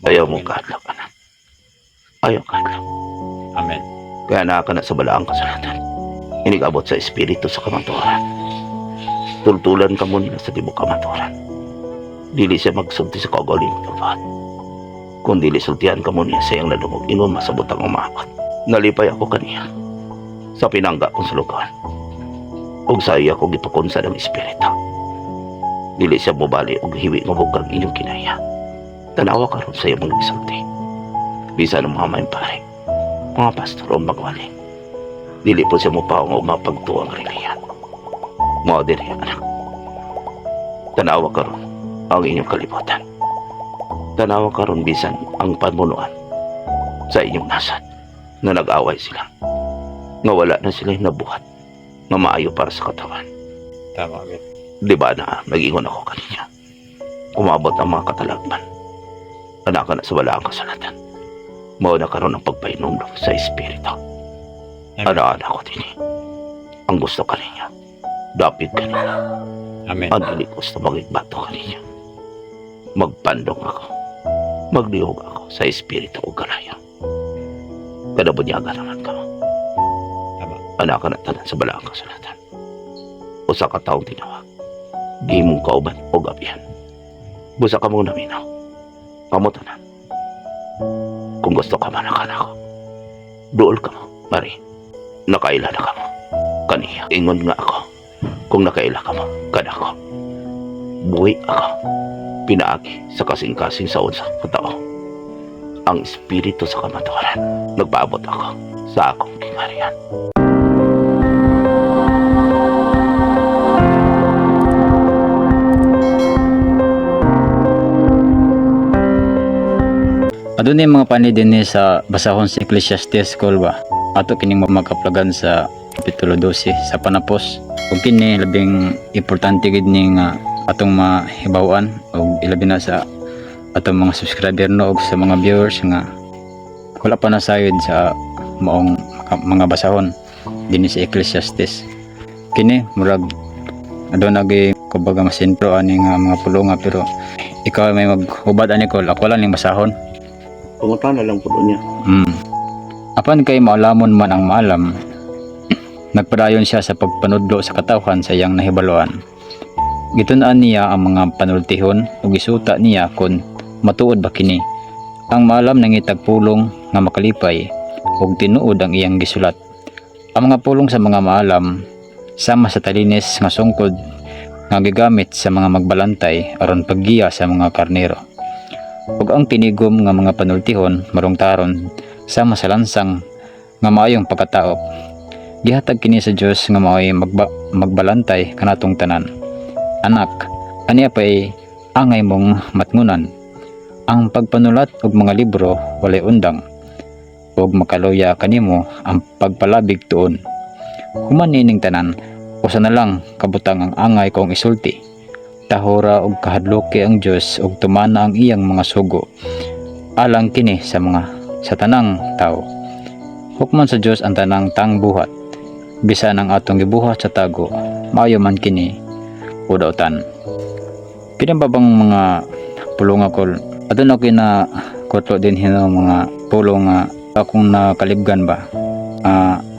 Ayaw mo kahadlok, anak. Ayaw kahadlok. Amen. Kaya naa ka na sa balaang kasulatan. Inigabot sa espiritu sa kamatuoran. Tultulan ka mo nila sa tibuok kamatuoran. Dili siya magsulti sa kaugaling tuluhan. Kung dili sultian ka mo niya sa iyang nadungog, ingon masabot ang umaabot. Nalipay ako kaniya sa pinangga kong sulugoon. Ug sa iya ko gipakunsa ng espiritu. Dili siya mobali og hiwi nga bugang inyong kinaya. Tanawa karon sa iyang mga gisulti. Bisan ang mga may pare, mga pastor o magwali. Dili po siya mopaong og mapagtuang relihiyon. Mao diri, anak. Tanawa karon ang inyong kalibutan. Tanawa karon bisan ang pamunuan sa inyong nasad na nag-away sila. Nga wala na sila nabuhat nga maayo para sa katawan. Tama gid. Di ba na nag-ingon ako kaninya? Umabot ang mga katalagman. Anak ka na sa wala ang kasulatan. Mao na karon ang pagpahinumdum sa espiritu. Amen. Ana-ana ko dini. Ang gusto kaninya. Dapit kaninya. Amen. Ang dili gusto magigbato kaninya. Magpandong ako. Maglihog ako sa espiritu o galaya. Kada bunyaga naman ka mo. Tama. Anak ka na tanan sa balaang kasulatan. Usa ka taong tinawag. Gihimong kauban o gabihan. Busa ka mong naminaw. Kamo tanan. Kung gusto ka man ako. Duol ka mo, Mari. Nakaila na ka mo. Kaniya, ingon nga ako. Kung nakaila ka mo, kada ako. Buhi ako. Pinaagi sa kasing-kasing sa unsa katao. Ang espiritu sa kamatuoran. Nagpaabot ako sa akong kingarian. Adunay mga panid dinhi sa basahon sa Ecclesiastes kol ba. Ato kining makaplagan sa Kapitulo 12 sa panapos. Ug kini labing importante gid ni nga atong mahibaw-an ug ilabi na sa atong mga subscriber no ug sa mga viewers nga wala pa nasayod sa maong mga basahon dinhi sa Ecclesiastes. Kini murag aduna gyud kumbaga masintro ani nga mga pulunga, pero ikaw may maghubad ani kol, ako lang ning basahon. Pangutan na lang po niya. Apan kay maalamon man ang maalam, nagpadayon siya sa pagpanudlo sa katawhan sa iyang nahibaluan. Gitun-an niya ang mga panultihon ug gisuta niya kon matuod ba kini. Ang maalam nangitag pulong nga makalipay ug tinuod ang iyang gisulat. Ang mga pulong sa mga maalam sama sa talinis nga sungkod nga gigamit sa mga magbalantay aron paggiya sa mga karnero. Ug ang tinigom nga mga panultihon marungtaron sama sa lansang nga maayong pagkataop. Gihatag kini sa Dios nga maoy magbalantay kanatong tanan. Anak, aniya pay angay mong matngunan. Ang pagpanulat og mga libro walay undang ug makaluya kanimo ang pagpalabig tuon. Human nining tanan, usa na lang kabutang ang angay kong isulti. Tahura og kahadloki ang Dios ug tumana ang iyang mga sugo. Alang kini sa mga sa tanang tao. Hukman sa Dios ang tanang tangbuhat. Bisan ang atong gibuhat sa tago, maayo man kini o dautan. Kini ba bang mga pulong ako? Aduna ko na kutlo din hino mga pulong nga akong nakalibgan ba.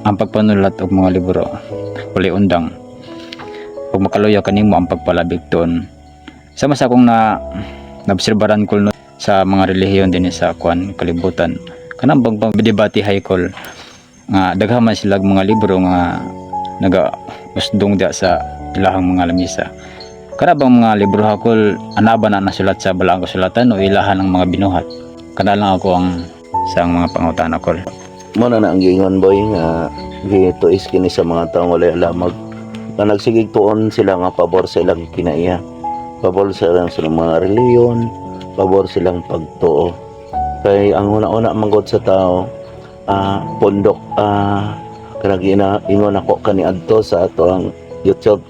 Ang pagpanulat og mga libro walay undang ug makaluya kanimo ang pagpalabig tuon. Sama sa akong na naobserbaran ko no, sa mga relihiyon din sa kuan kalibutan, kanang bang bang debate hay kol nga daghan man sila mga libro nga naga usdong dia sa ilahang mga lamisa. Kana bang mga libro hakol, ana ba na nasulat sa balaang kasulatan o ilahan ang mga binuhat? Kana lang ako ang sa mga pangutana kol. Mo na na ang giingon, boy, nga gituis kini sa mga taong walay alamag na nagsigig tuon sila nga pabor sa ilang kinaiya, pabor sa ilang silang mga reliyon, pabor silang pagtuo. Kay ang una-una manggod sa tao, pondok, kanang ingon ako kaniadto sa ato ang YouTube,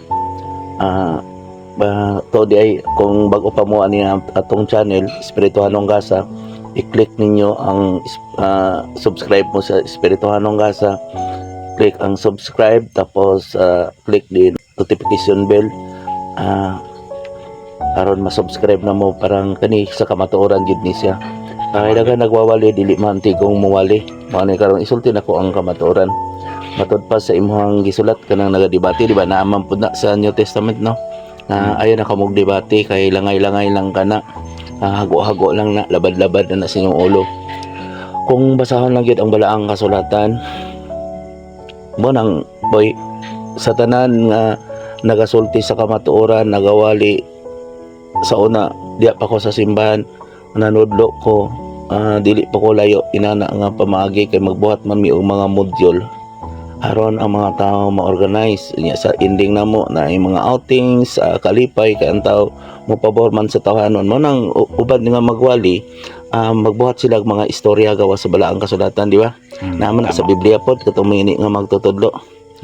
ba to di ay kung bago pa mo ani ang atong channel Espirituhanong Gasa, i-click ninyo ang subscribe mo sa Espirituhanong Gasa. Click ang subscribe, tapos click din notification bell, aron ma-subscribe na mo. Parang kani sa kamatuoran gid ni siya. Ay, daghan nagwawali, dili man tigong muwali. Mao ni karon isulti nako ang kamatuoran. Matod pa sa imong gisulat kanang nagadebate, di ba, naaman pud na sa New Testament, no? Na ayaw na kamog debate kay langay-langay lang kana. Ah, hago-hago lang na, labad-labad na na sa inyong ulo. Kung basahon lang gyud ang balaang kasulatan, mo nang, boy, sa tanan nga nagasulti sa kamatuoran, nagawali sa una, diya pa ko sa simbahan, nanudlo ko, dili pa ko layo inana nga pamaagi kay magbuhat man mi og mga module aron ang mga tao ma-organize. Nya sa ending namo na ay mga outings, kalipay kay ang tao mopabor man sa tawhanon mo nang uban nga magwali, magbuhat sila og mga istorya gawa sa balaang kasulatan, di ba? Naman na sa Biblia pod katong mini nga magtutudlo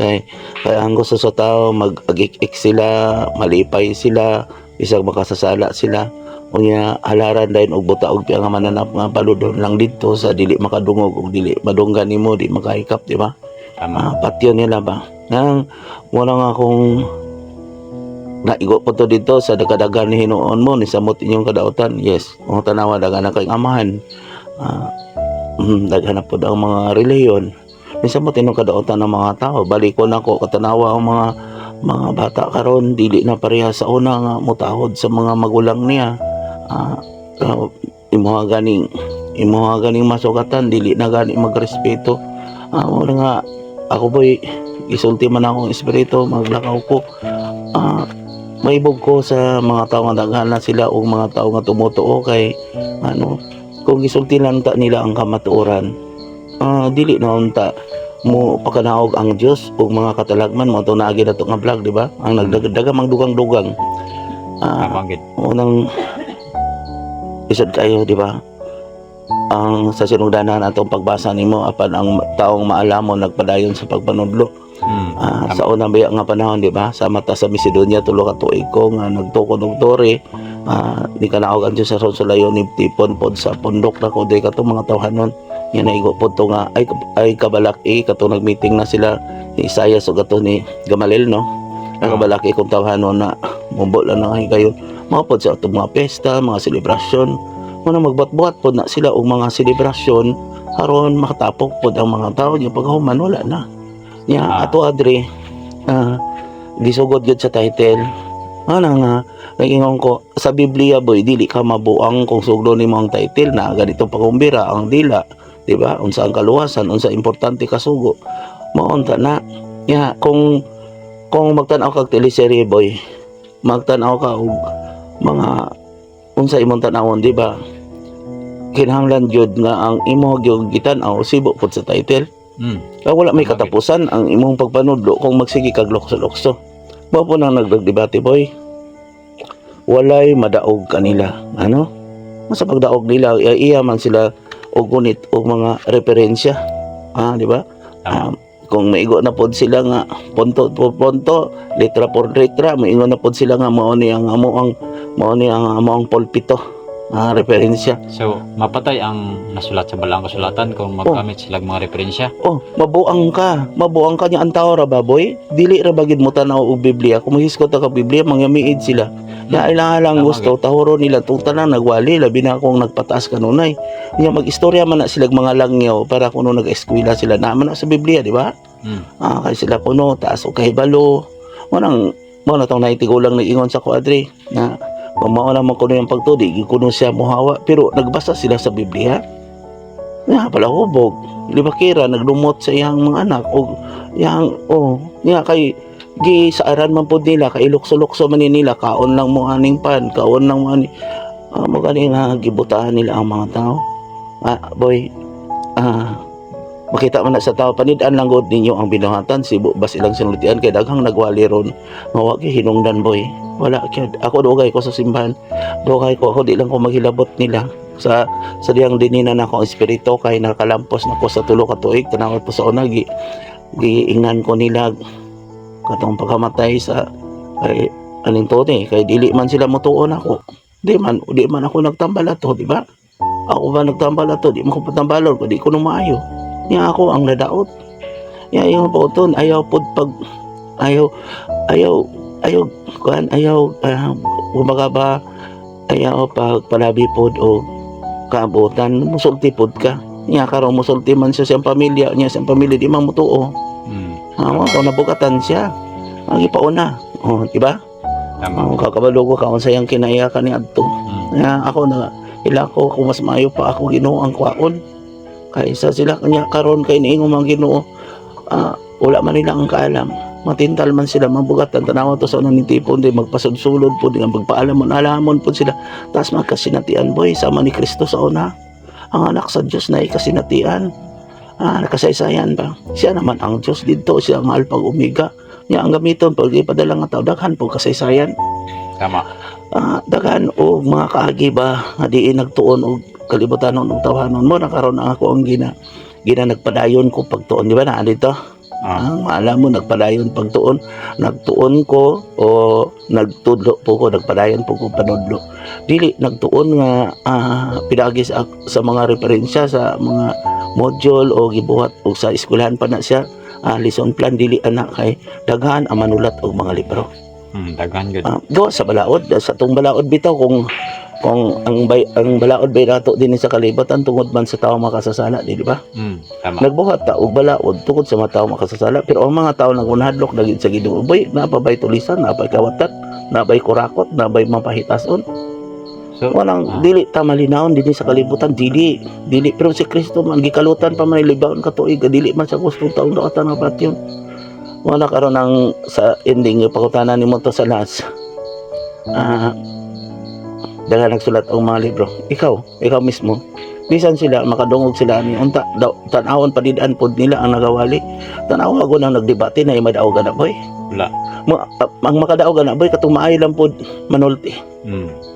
kay kay ang gusto sa tao, mag-agik sila, malipay sila bisag makasasala sila. Unya halaran dayon og buta og nga mananap nga paludon lang didto sa dili makadungog og dili madunggan nimo, di makahikap, di ba? Tama. Ah, patyon nila ba nang wala nga kung naigo po to dito sa dagadagan ni hinuon mo ni samot inyong kadautan. Yes, kung tanawa, daghan na kay amahan. Daghan na pod ang mga relihiyon ni samot inyong kadautan ng mga tao. Balikon ako katanawa ang mga bata karon, dili na pareha sa una nga mutahod sa mga magulang niya. Imuha ganing masugatan, dili na gani magrespeto. Wala nga ako, boy, isulti man akong espiritu, maglakaw ko. Maibog ko sa mga tao nga daghan na sila o mga tao nga tumutuo kay ano, kung gisulti lang ta nila ang kamatuoran, dili na unta mo pakanaog ang Dios ug mga katalagman mo to. Naagi na to nga vlog, di ba, ang nagdagdaga mang dugang-dugang. Tama gid. Unang isod kayo, di ba, ang sa sinugdanan atong pagbasa nimo, apan ang taong maalamon nagpadayon sa pagpanudlo. Sa unang biya nga panahon, di ba? Sa mata sa Macedonia, 3 ka tuig ko nga nagtukod og tore. Di ka naog ang Diyos sa sa layo ni tipon pod sa pundok na ko di kato mga tawhanon. Yan naigo pod to nga ay kabalaki kato nagmeeting na sila ni Isaias ug kato ni Gamaliel, no? Ang kabalaki kung tawhanon na mubo lang na kayo. Mga pod sa atong mga pesta, mga selebrasyon. Muna magbuhat-buhat pod na sila og mga selebrasyon aron makatapok pod ang mga tao nya paghuman wala na. Nya ato adre, gisugod gyud sa title. Ana nga nagingon ko sa Biblia, boy, dili ka mabuang kung sugdon nimo ang title na ganito pakumbira ang dila, di ba? Unsa ang kaluwasan, unsa importante kasugo. Maunta na. Nya kung magtan-aw kag teleserye, boy, magtan-aw ka og mga unsa imong tan-awon, di ba? Kinahanglan gyud nga ang imo gyud gitan-aw sibo pud sa title. Kaya wala may katapusan ang imong pagpanudlo kung magsige kag lokso-lokso. Mao po nang nagdebate, boy. Walay madaog kanila. Ano? Masa pagdaog nila, iya, iya man sila og gunit og mga referensya. Di ba? Tama. Kung maigo na pod sila nga punto por punto, letra por letra, maingon na pod sila nga mao ni ang amo ang pulpito. Referensya. So, mapatay ang nasulat sa balaang kasulatan kung maggamit sila og mga referensya. Oh, mabuang ka. Mabuang ka niya ang tao ra ba, boy? Dili ra ba gid mo tan-aw og Biblia? Kung mahiskot ka Biblia, mangyamiid sila. Ya ilang lang gusto tahuro nila tong tanan nagwali, labi na kung nagpataas kanunay. Nya mag-istorya man na sila og mga langyaw para kuno nag-eskwela sila na man na sa Biblia, di ba? Kay sila kuno taas og kahibalo. Mo nang mo na tong naitigulang nag-ingon sa kuadre na kung mao naman kuno yung pagtudi, di kuno siya muhawa, pero nagbasa sila sa Biblia. Ya pala hubog. Libakira nagdumot sa iyang mga anak og iyang, oh, niya kay gi saaran man pod nila kay lukso-lukso man ni nila, kaon lang mo aning pan, kaon lang mo ani, mo gani nga gibutahan nila ang mga tao. Boy, makita man na sa tao, panid-an lang gud ninyo ang binuhatan, sibo bas ilang sinultian kay daghang nagwali ron nga wa gyud hinungdan, boy. Wala gyud. Ako, dugay ko sa simbahan, dugay ko. Ako, di lang ko maghilabot nila sa diyang dinina na ako ang espiritu kay nakalampos na ko sa 3 ka tuig. Tanawat po sa una, gi giingnan ko nila katong pagkamatay sa kay aning Tony kay dili man sila motuon ako. Di man ako nagtambal ato, di ba? Ako ba nagtambal ato? Di man ko patambalon ko, di ko no maayo niya. Ako ang nadaot niya yung pauton. Ayaw pod pag ayaw ayaw ayaw kuan, ayaw, kumbaga ba, ayaw pag palabi pod o Kaabutan musulti pod ka. Nya karon musulti man siya siyang pamilya, niya siyang pamilya di man mutuo. Ah, mo nabugatan siya. Ang ipauna. Oh, di ba? Tama. Oh, kakabalo ko ka unsay ang kinaiyakan ni adto. Ya, ako na ila ko kung mas maayo pa ako Ginoo ang kwaon kaysa sila. Kanya karon kay niingon man Ginoo, wala man nila ang kaalam, matintal man sila, mabugatan. Tanawa to sa unang nitipon di magpasudsulod po di nga magpaalamon alamon po sila, tas magkasinatian, boy, sama ni Kristo sa una. Ang anak sa Dios na ikasinatian, nakasaysayan ba siya naman ang Dios didto. Siya ang Alpha ug Omega niya ang gamiton pag ipadala nga tao. Daghan po kasaysayan. Daghan og mga kaagi ba nga diin nagtuon og kalibutanon og tawhanon mo na. Karon ang ako ang gina gina nagpadayon ko pagtuon, di ba na dito? Ang maalam mo nagpadayon pagtuon, nagtuon ko o nagtudlo po ko, nagpadayon po ko panudlo. Dili nagtuon nga pinaagi sa mga referensya sa mga module o gibuhat o sa eskwelahan pa na siya, lesson plan. Dili ana, kay daghan ang manulat og mga libro. Daghan gud. Gawa sa balaod, sa atong balaod bitaw, kung ang balaod bay nato dinhi sa kalibutan tungod man sa tao makasasala, di ba? Tama. Nagbuhat ta og balaod tungod sa mga tao makasasala, pero ang mga tao nagunhadlok na gid sa Ginoo, boy, naa pa bay tulisan, naa pay kawatan, naa bay kurakot, naa bay mapahitason? So, Walang dili ta malinawon dinhi sa kalibutan, dili dili. Pero si Kristo man gikalutan pa man libaon ka tuig, dili man sa gustong taon daw nga patyon. Wala karon ang sa ending yung pangutana nimo to sa last. Daghan nagsulat og mga libro. Ikaw, ikaw mismo, bisan sila makadungog sila ani unta daw, tan-awon padid-an pod nila ang nagawali. Tan-awa ko nang nagdebate na madaog na, boy. Wala. Ang makadaog na, boy, katong maayo lang pod manulti.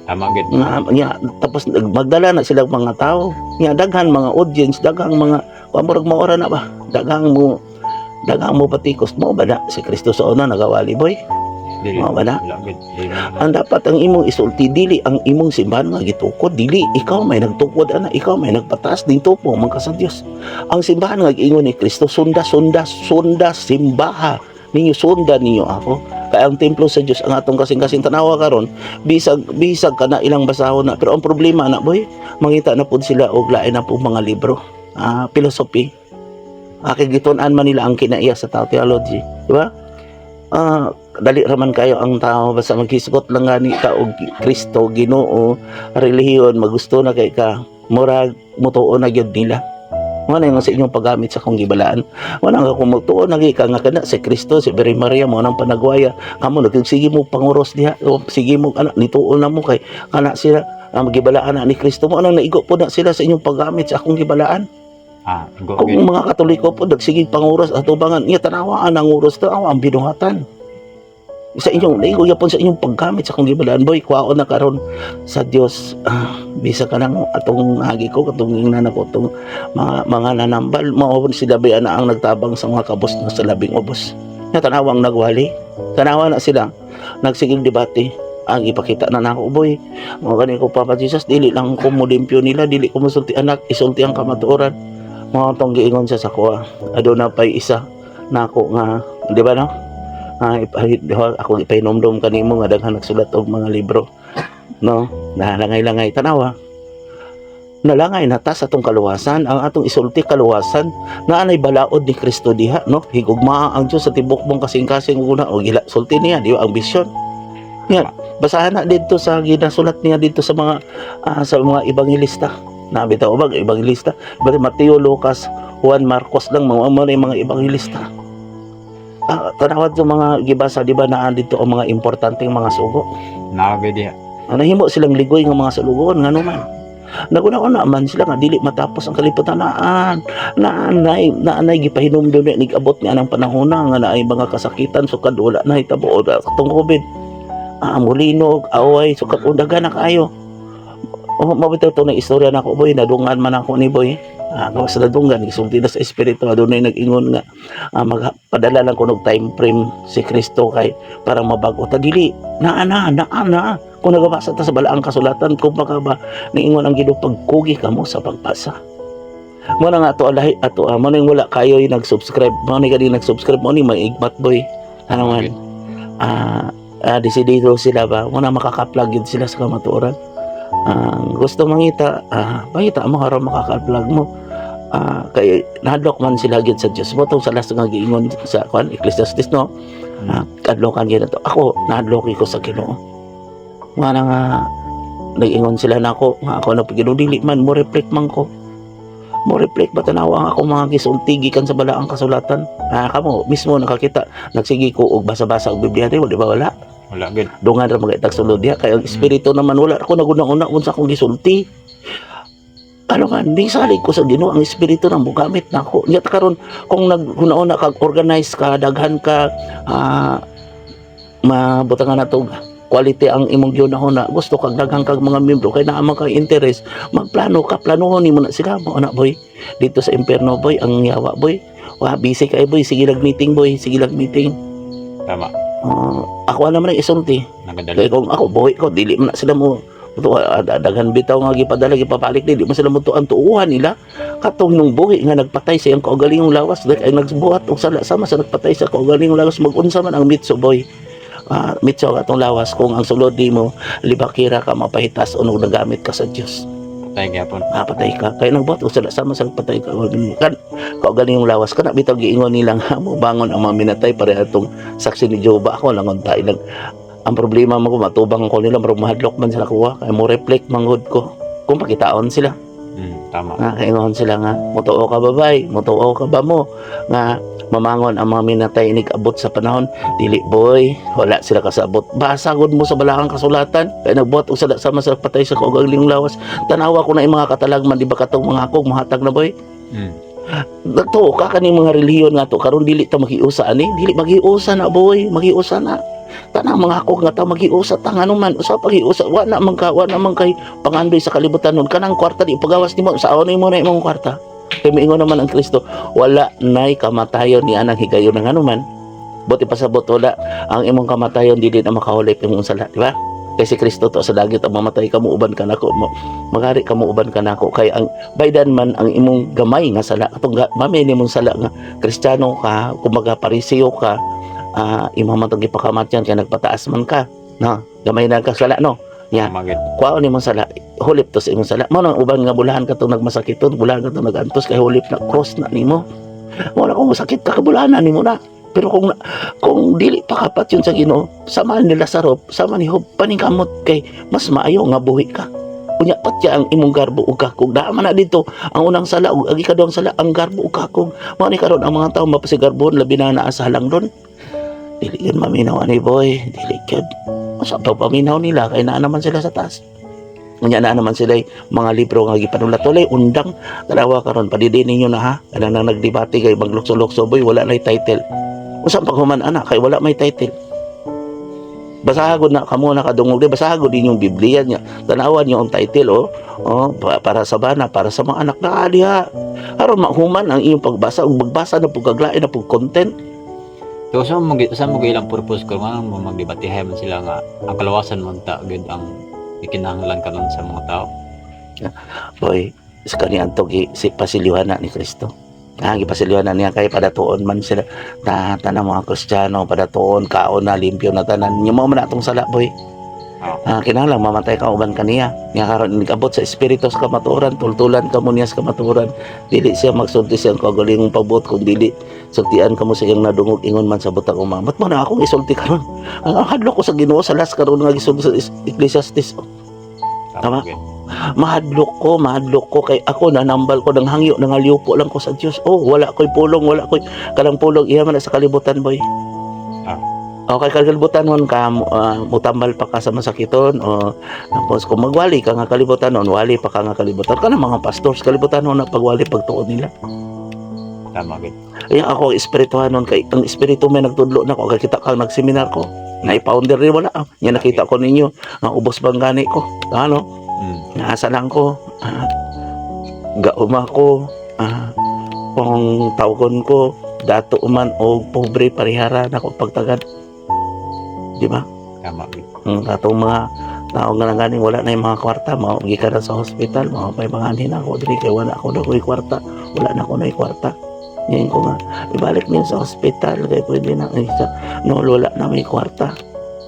Tama gud. Nga nga tapos magdala na sila mga tao nga daghan mga audience, daghang mga pamurag maora na ba, daghang mo patikos mo ba na si Kristo sa una nagawali, boy? Dili. Mao ba na? Wala gud. Dili. Ang dapat ang imong isulti, dili ang imong simbahan nga gitukod, dili ikaw may nagtukod ana, ikaw may nagpataas ding tupo man ka sa Dios. Ang simbahan nga giingon ni Kristo, sunda, sunda, sunda simbaha ninyo, sunda ninyo ako, kay ang templo sa Dios ang atong kasing-kasing. Tanawa karon, bisag bisag kana ilang basahon na, pero ang problema na, boy, mangita na pud sila og lain na pud mga libro, philosophy. Kay gitun-an man nila ang kinaiya sa tao, theology, di ba? Dali raman kayo ang tao basta maghisgot lang gani ka og Kristo, Ginoo, relihiyon, magusto na kay ka, murag mutuo na gyud nila. Mo na yung sa inyong paggamit sa akong gibalaan. Wala nga kung mutuo na gyud ka nga kana si Kristo, si Birhen Maria mo nang panagwaya kamo, sige mo panguros diha o sige mo ana, nituo na mo kay kana sila ang gibalaan na ni Kristo. Mo nang naigo po na sila sa inyong paggamit sa akong gibalaan. Go Kung gud. mga Katoliko po nagsigig panguros at ubangan niya, tanawa ang uros, tanawa ang binuhatan sa inyong naigo yapon sa inyong paggamit sa akong gibalaan, boy. Kwaon na karon sa Dios, bisa ka nang atong agi ko katong ingnan ako atong mga nanambal mao sila ba na ang nagtabang sa mga kabos na sa labing ubos na. Tanawang nagwali, tanawa na sila nagsigig debate. Ang ipakita na nako, boy, mga gani ko, Papa Jesus, dili lang ko mo limpyo nila, dili ko musulti anak, isulti ang kamatuoran. Mga tong giingon siya sa kuha, aduna pay isa nako nga, di ba, no? Ako ipainomdom kanimo nga daghan nagsulat og mga libro, no? Nalangay-langay, tanawa, nalangay na ta sa atong kaluwasan. Ang atong isulti kaluwasan na anay balaod ni Kristo diha, no? Higugmaa ang Dios sa tibok mong kasing-kasing ug una o gila sulti niya, di ba, ang bisyon niya. Basahan na dito sa ginasulat niya dito sa mga ebanghelista na bitaw ba ebanghelista ba, Mateo, Lucas, Juan, Marcos lang, mga mga yung mga ebanghelista. Tanawad sa mga gibasa, di ba, naa dito ang mga importanteng mga sugo? Naa gud diha. Nahimo silang ligoy nga mga salugon ngano man naguna-una man sila nga dili matapos ang kalibutan. Naan naanay naanay gipahinumdum ni nigabot ni anang panahon na nga naay mga kasakitan sukad wala na hitabo o katong COVID, mulinog, away, sukad undagan na kaayo. Oh, mabitaw to na istorya na ako, boy. Nadungan man ako ni boy. Gawas sa nadungan, gisulti na sa espiritu, adunay nag-ingon nga magpadala lang kunog time frame si Kristo kay para mabago ta. Dili naa na, naa na. Kung nagabasa ta sa balaang kasulatan, kung baka ba niingon ang Ginoo, pagkugi kamo sa pagbasa. Mo na nga ato alahi ato, mo na yung wala kayo yung nag-subscribe, mo ni kadi nag-subscribe, mo ni maigmat, boy. Ano man desidido sila ba, mo na makakaplag yun sila sa kamatuoran. Ang gusto mangita, mangita mo aron makaka-vlog mo. Kay nahadlok man sila gyud sa Dios. Mao tong sa last nga giingon sa kwan, Ecclesiastes, no? Kadlokan gyud to. Ako nahadlok ko sa Ginoo. Nga na nga nag-ingon sila nako nga ako na Ginoo, dili man mo reflect man ko. Mo reflect ba, tanawa ang ako mga gisulti gikan sa balaang kasulatan. Kamo mismo nakakita, nagsige ko og basa-basa og Biblia, di ba wala? Wala gud. Dungan ra mga sulod diha kay ang espiritu naman, wala ako naguna-una unsa akong gisulti. Ano man, salig ko sa Ginoo, ang espiritu nang mugamit nako. Nya karon kung naghuna-una kag organize ka, daghan ka, mabutangan na to quality ang imong gihuna-huna, gusto kag daghan kag mga membro kay naa man kay interest, magplano ka, planohon nimo na sila. Mao na, boy, dito sa impierno, boy, ang yawa, boy, wa busy kay, boy, sige lag meeting, boy, sige lag meeting. Tama. Ako naman ang isulti. Nagadali. Kay kung ako buhi ko, dili man na sila mo daghan bitaw nga gipadala, gipabalik, dili man sila mo tuan, tuuhan nila katong nung buhi nga nagpatay sa iyang kaugalingong lawas dahil ay nagbuhat og sala sama sa nagpatay sa kaugalingong lawas. Magunsa man ang mitso, boy? Mitso ang atong lawas kung ang sulod nimo libakira ka, mapahitas o nung nagamit ka sa Dios. Patay gyapon. Patay ka kay nagbuhat og sala sama sa nagpatay ka kan kaugalingong lawas. Kana bitaw giingon nila nga mo bangon ang mga minatay, pare atong saksi ni Jehova. Ako lang unta ilang ang problema mo ko matubang ko nila, murag mahadlok man sila kuha kay mo reflect manggod ko kung pakitaon sila. Tama. Nga kaingon sila nga motuo ka ba, bay, motuo ka ba mo nga mamangon ang mga minatay inig abot sa panahon? Dili, boy, wala sila kasabot. Basa gud mo sa balakang kasulatan kay nagbuhat og sala sama sa patay sa kaugalingong lawas. Tanawa ko na yung mga katalagman, di ba katong mga akong mahatag na, boy? Nagtuo ka kaning mga relihiyon nga to karon, dili ta magiusa ani, dili magiusa na, boy, magiusa na tanang mga ako nga ta magiusa ta. Ngano man usa pagiusa, wa na man ka, wa na man kay pangandoy sa kalibutan nun. Kanang kwarta di pagawas nimo, sa nimo na imong kwarta kay miingon naman ang Kristo, wala nay kamatayon ni anang higayon. Ng anuman buti pasabot, wala ang imong kamatayon, dili na makahulip imong sala, di ba? Kay si Kristo to sa langit ang mamatay ka mo, uban ka nako, maghari ka mo, uban ka nako, kay ang baydan man ang imong gamay nga sala, katong mami nimong sala nga Kristiyano ka, kumbaga Pariseo ka, imo man tong gipakamatyan kay nagpataas man ka no, gamay na ka sala, no? Yeah. Tama gud. Kuwaon nimong sala, hulip to sa imong sala. Mao nang uban nga bulahan katong nagmasakiton, bulahan katong nagantos kay hulip na cross na nimo. Mao na kung masakit ka, kabulahan na nimo na. Pero kung dili pa kapat yun sa Ginoo, sama ni Lazaro, sama ni Job, paningkamot kay mas maayo nga buhi ka. Unya patya ang imong garbo ug kakog. Naa man na dito ang unang sala ug ang ikaduhang sala, ang garbo ug kakog. Mao ni karon ang mga tao mapasigarbon, labi na naa sa halangdon. Dili yun maminaw ani, boy, dili gyud. Sa paminaw nila kay naa naman sila sa taas. Unya naa naman sila mga libro nga gipanulat, walay undang. Tanawa karon, padidi ninyo na ha. Kanang nang nagdebate kay maglukso-lukso, boy, wala nay title. Unsa paghuman ana kay wala may title? Basaha gud na kamo nakadungog di, basaha gud inyong Biblia niya. Tanawan niyo ang title, oh. Oh, para sa bana, para sa mga anak na diha. Aron mahuman ang iyong pagbasa ug magbasa na pug kaglain na pug content. So sa mo ilang purpose ko nga mo magdebatehay man sila nga ang kalawasan man ta gud ang ikinahanglan karon sa mga tao? Boy, sa kaniadto gi si pasilyuhan na ni Kristo. Gipasilyuhan na niya kay padatuon man sila na tanang mga Kristiyano, padatuon, kaon na, limpyo na tanan. Yung mo man atong sala, boy. Kinahanglan mamatay ka uban kaniya. Nga karon nigabot sa espiritu sa kamatuoran, tultulan ka mo niya sa kamatuoran. Dili siya magsulti siyang kaugalingong pabuot kung dili sultian kamo sa iyang nadungog ingon man sa butang umamot mo na akong isulti karon. Ang hadlok ko sa Ginoo sa last karon nga gisulti sa Ecclesiastes. Tama. Gud. Mahadlok ko, mahadlok ko kay ako nanambal ko ng hangyo, nangalyupo lang ko sa Dios. Oh, wala ko'y pulong, wala ko'y kanang pulong iya man na sa kalibutan, boy. Okay, kalibutan nun ka, mutambal pa ka sa masakiton o tapos kung magwali ka nga kalibutan nun, wali pa ka nga kalibutan. Kanang mga pastor sa kalibutan nun na pagwali pagtuon nila. Tama gud. Kaya ako ang espirituhan nun kay ang espiritu may nagtudlo na ko kay kita kang nagseminar ko. Naipounder rin wala. Nya nakita ko ninyo ang ubos bang gani ko. Ano? Naasa lang ko. Gauma ko. Kung tawgon ko, dato man o pobre, parihara na ko pagtagad. Di ba? Tama gud. Ang katong mga tao nga lang ganing wala na yung mga kwarta, mao gikan na sa hospital, mao pa mga anhin ako diri kay wala ako na ko'y kwarta, wala na ako na kwarta. Ngayon ko nga, ibalik niyo sa hospital kay pwede na ay, sa, no, wala na may kwarta.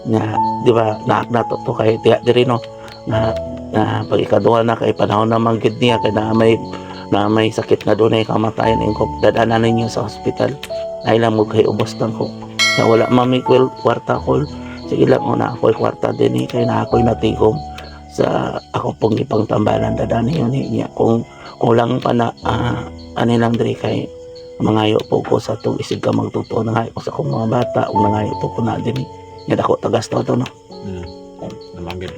Nga, di ba, naak na to, to kay tiya diri, no, na Na pag ikaduha na kay panahon naman gid niya kay na may sakit nga dunay kamatayan, ingon ko, "Dad-ana ninyo sa ospital." Ay lang mo kay ubos lang ko na wala mami kwel kwarta ko. Sige lang, una ako'y kwarta din eh, kay na ako'y natigom sa ako pong ipangtambalan, dad-an yun niya. Kung kulang pa na ani lang diri kay mangayo po ko sa atong isig ka magtotoo, nangayo ko sa akong mga bata ug nangayo po ko na din nga dako tagasto to, no? Tama gid.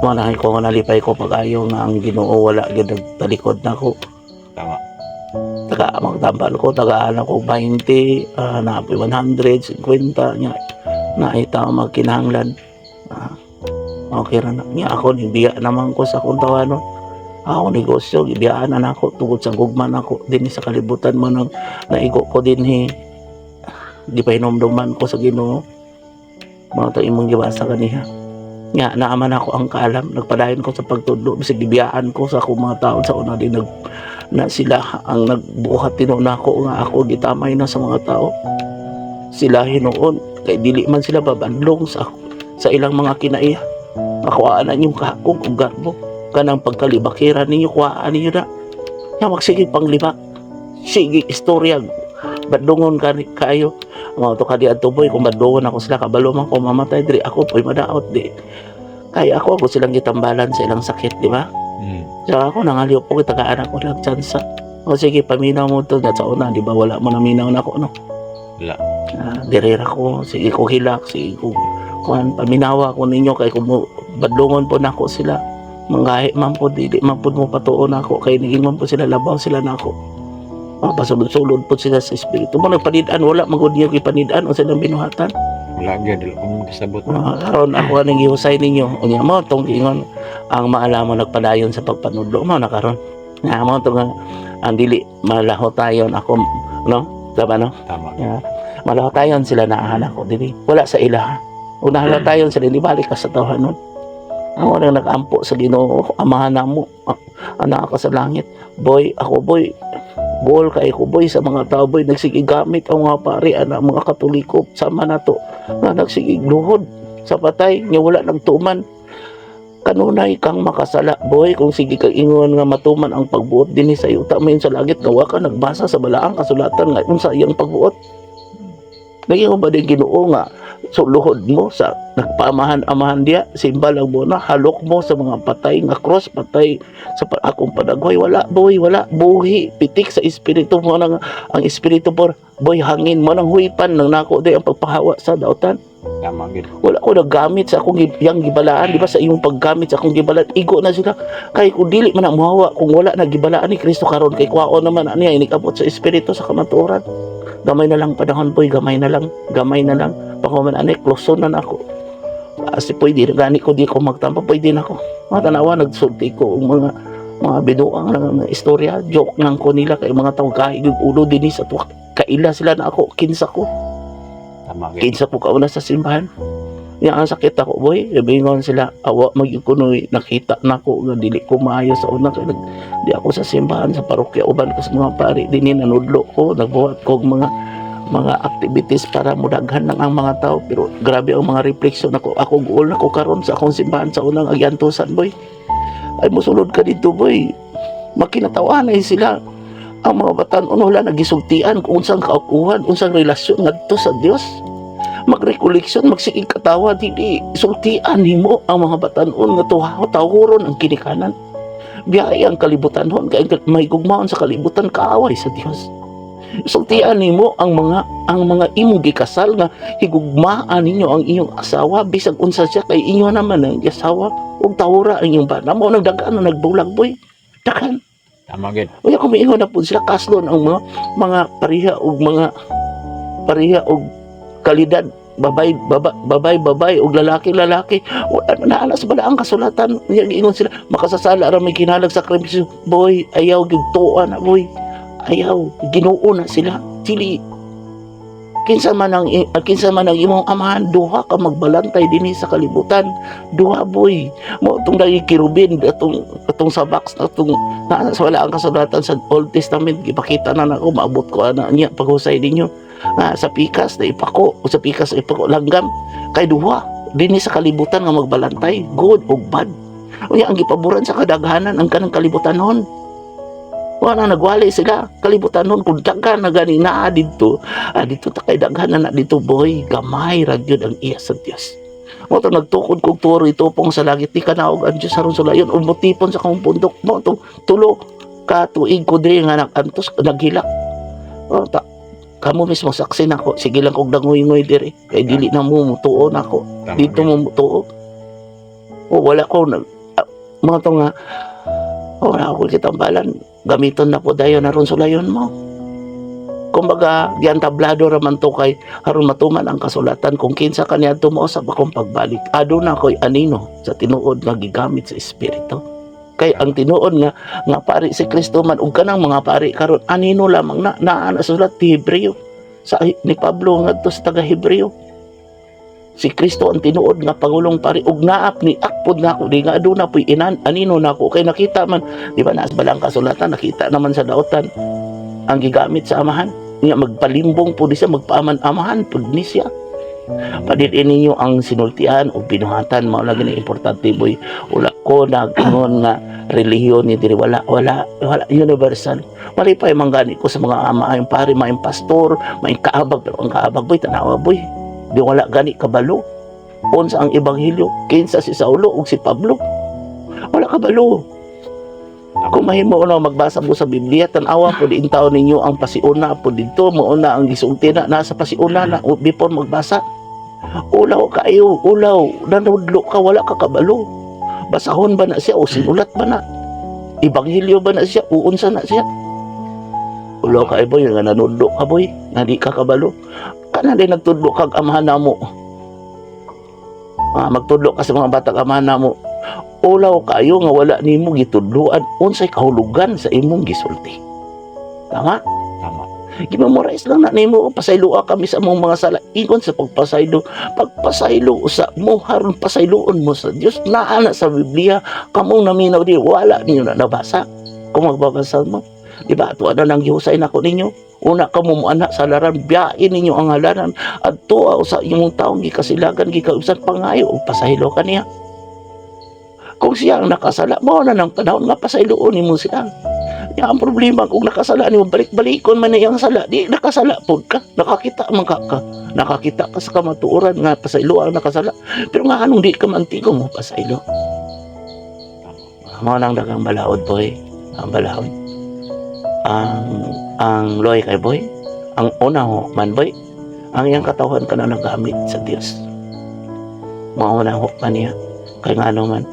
Wala ko nalipay ko pag-ayo nga ang Ginoo wala gyud nagtalikod nako. Taga magtambal ko, tagaan ako 20, naapoy 100, 50 nya naita magkinahanglan. Okay ra na nya. Ako nibiya naman ko sa akong tawanon, ako negosyo gibiyaan na nako tungod sa gugma nako dinhi sa kalibutan mo nang naigo ko dinhi, di pa hinumduman ko sa Ginoo. Mga to imong gibasa kaniha nga naaman ako ang kaalam, nagpadayon ko sa pagtudlo bisag gibiyaan ko sa akong mga tao sa una. Di nag na sila ang nagbuhat tinuon nako nga ako gitamay na sa mga tao sila hinuon kay dili man sila babandlong sa ilang mga kinaiya. Makuhaan na inyong kahakog ug garbo kanang pagkalibakiran ninyo, kuhaan ninyo na ya magsige panglibak, sige istorya, badlungon ka kaayo mga to kadi adto, boy. Kung badlungon ako sila, kabalo man ko mamatay diri, ako po'y madaot di kaya ako ako silang gitambalan sa ilang sakit, di ba? So ako nangalyo po, tagaan ako lang tsansa. O sige, paminaw mo to sa una, di ba? Wala mo naminaw na ako, no? Wala. Direra ko, sige ko hilak, sige ko kuan, paminawa ko ninyo kay kung badlungon po nako sila. Manggahi man po, dili man po mo patuon nako kay naging man po sila, labaw sila nako. Mga pasulod-sulod po sila sa espiritu. Mo nagpanid-an, wala magud niyo gipanid-an unsa nang binuhatan. Wala gyud, dili ko makasabot. Karon ako aning gihusay ninyo. Unya mo tong giingon ang maalamon nagpadayon sa pagpanudlo mo na karon. Nga mo tong ang dili malahotayon ako, no? Diba, no? Tama. Yeah. Malahotayon sila naahan ako dili. Wala sa ila. Kung nahalotayon sila, di balik ka sa tawhan nun. Ako nang nag-ampo sa Ginoo, amahan na mo, anak ka sa langit. Boy, ako boy, goal kay ko boy sa mga tao boy, nagsige gamit ang mga pari, anak mga Katoliko, sama na to, nga nagsige luhod sa patay, nga wala nagtuman. Kanunay kang makasala, boy, kung sige kang ingon nga matuman ang pagbuot dinhi sa yuta mayon sa langit, nga wa ka nagbasa sa balaang kasulatan nga unsa iyang pagbuot. Naging ba din Ginoo nga suluhod mo sa nagpaamahan-amahan diya, simba lang mo na, halok mo sa mga patay nga cross, patay sa akong panaghoy, wala boy, wala buhi, pitik sa espiritu mo nang ang espiritu por boy, hangin mo nang huipan nang nako di ang pagpahawa sa dautan. Tama gid. Wala ko naggamit sa akong yang gibalaan, di ba, sa imong paggamit sa akong gibalaan, igo na sila kay kung dili man ang muhawa, kung wala na gibalaan ni Kristo karon kay kwaon naman niya inikabot sa espiritu sa kamatuoran. Gamay na lang panahon boy, gamay na lang, gamay na lang paghuman ani kloson na nako. Asi pwede na gani ko, di ko magtampo, pwede na ko mga tanawa, nagsulti ko og mga binuang lang mga istorya, joke lang ko nila kay mga tao kahig ulo dinhi sa tuwak, kaila sila na ako kinsa ko. Tama gid. Kinsa po kauna sa simbahan. Nga ang sakit ako boy, bingon sila awa magyud kunoy nakita nako nga dili ko maayo sa una kay di ako sa simbahan sa parokya, uban ko sa mga pari dinhi, nanudlo ko, nagbuhat ko og mga activities para mudaghan lang ang mga tao, pero grabe ang mga refleksyon ako. Ako guol nako karon sa akong simbahan sa unang agyantusan boy. Ay mosulod ka dito boy, makinatawanan ay sila ang mga batan-on, wala nagisultian kung unsang kaukuhan, unsang relasyon ngadto sa Dios. Magrekoleksyon, magsigig katawa, dili sultian nimo ang mga batan-on nga tuha tawhoron ang kinikanan. Biyaya ang kalibutan hon kay may gugmaon sa kalibutan kaaway sa Dios. Sultian nimo ang mga imong gikasal nga higugmaan ninyo ang iyong asawa bisag unsa siya kay inyo naman ang asawa ug tawhora ang iyong bana mo. Nagdagan na nagbulag boy, daghan. Tama gid. Unya kung miingon na po sila kaslon ang mga pareha og mga pareha og kalidad, babay baba, babay babay og lalaki lalaki, wala na naa sa balaang kasulatan. Unya giingon sila makasasala ra, may kinalag sakripisyo boy. Ayaw gyud tuwa na boy, ayaw Ginoo na sila dili kinsa man ang imong amahan. Duha ka magbalantay dinhi sa kalibutan, duha boy mo tong dagi kerubin atong atong sa box atong na sa wala ang kasulatan sa Old Testament. Gipakita na nako, maabot ko ana niya paghusay ninyo nga sa pikas na ipako o sa pikas na ipako langgam kay duha dinhi sa kalibutan nga magbalantay, good o bad. Unya ang gipaboran sa kadaghanan ang kanang kalibutanon. Wala na, nagwali sila kalibutanon. Kung daghan na gani naa didto, didto ta kay daghan na na didto, boy, gamay ra gyud ang iya sa Dios. Mao to nagtukod kog turo itupong sa langit, di ka naog ang Dios aron sulayon o motipon sa kamong pundok. Mao to 3 ka tuig ko diri nga nag-antos, naghilak. Oh, ta kamo mismo saksi nako. Sige lang kog dangoy-ngoy diri kay dili na mo mutuo nako. Tama Dito gyud. mo mutuo. O wala ko nag mga to nga, oh, wala ako kitambalan, gamiton na po dayon aron sulayon mo. Kumbaga giantablado ra man to kay aron matuman ang kasulatan kung kinsa kaniadto mo sa akong pagbalik, aduna ko'y anino sa tinuod nga gigamit sa espiritu. Kay ang tinuod nga nga pari si Kristo man ug kanang mga pari karon anino lamang na naa na sulat ti Hebreo sa ni Pablo ngadto sa taga Hebreo. Si Kristo ang tinuod nga pangulong pari ug naap ni akpod nako di nga aduna poy inan anino nako kay nakita man, di ba, naas balang kasulatan, nakita naman sa daotan ang gigamit sa amahan nga magpalimbong po di siya, magpaaman-amahan pud ni siya. Padilin ninyo ang sinultian o binuhatan. Mao lagi na importante, boy. Wala ko nag-ingon nga relihiyon ni diri, wala, wala, wala. Universal. Malipay man gani ko sa mga maayong pari, maayong pastor, maayong kaabag. Pero ang kaabag, boy, tanawa, boy, di wala gani kabalo unsa ang ebanghelyo, kinsa si Saulo ug si Pablo. Wala kabalo. Kung mahimo na magbasa mo sa Biblia, tan-awa po din taon ninyo ang pasiuna po didto, mao na ang gisulti na nasa pasiuna na o before magbasa. Ulaw kayo, ulaw, nanudlo ka, wala ka kabalo. Basahon ba na siya o sinulat ba na? Ebanghelyo ba na siya o unsa na siya? Ulaw ka, boy, nga nanudlo ka, boy, nga di ka kabalo. Kana din nagtudlo kag amahan namo. Magtudlo ka sa mga batang amahan namo. Ulaw kayo nga wala nimo gitudloan unsay kahulugan sa imong gisulti. Tama? Tama. Gimemorize lang na nimo, pasayloa kami sa among mga sala. Ingon sa pagpasaylo, pagpasaylo usa mo haron pasayloon mo sa Dios, naa na sa Biblia. Kamong naminaw di wala ninyo na nabasa. Kung magbabasa mo, di ba, ato na nang gihusay nako ninyo. Una ka mo moana sa halaran, biyain ninyo ang halaran adto sa imong taong gikasilagan, gikausan, pangayo og pasaylo kaniya. Kung siya ang nakasala, mao na ng panahon nga pasayloon nimo siya. Ya, ang problema kung nakasala nimo, balik-balikon man na iyang sala, di nakasala pod ka, nakakita man ka. Nakakita ka sa kamatuoran nga pasaylo ang nakasala. Pero nga anong di ka mantigo mo pasaylo? Mao nang daghang balaod, boy. Ang balaod. Ang loy kay boy, ang una hukman, boy, ang iyang katawhan ka na nagamit sa Dios. Mao na hukman niya. Kay ngano man,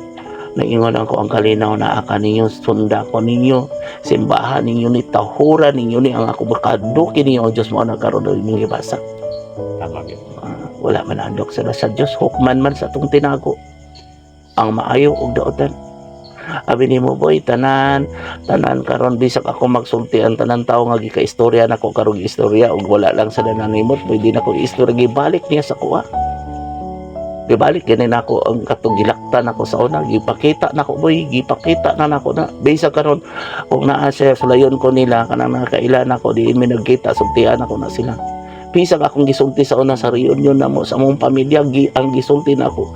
naingon ako ang kalinaw na aka ninyo, sunda ko ninyo, simbahan ninyo ni, tahura ninyo ni, ang ako makaduki ninyo ang Diyos mo na karon na inyong gibasa. Tama gyud. Wala man andok sila sa Diyos, hukman man sa atong tinago ang maayo og daotan. Abi nimo, boy, tanan tanan karon, bisag ako magsulti ang tanan tawo nga gika-istorya nako karong istorya ug wala lang sa nanimot, pwede nako istorya, gibalik niya sa kuha, gibalik gani nako ang katong gilaktan nako sa una, gipakita nako, boy, gipakita na nako na. Bisag karon kung naa siya sulayon ko nila kanang nakailan nako, di mi nagkita, sultian ako na sila. Bisag akong gisulti sa una sa reunion namo sa among pamilya, ang gisulti nako,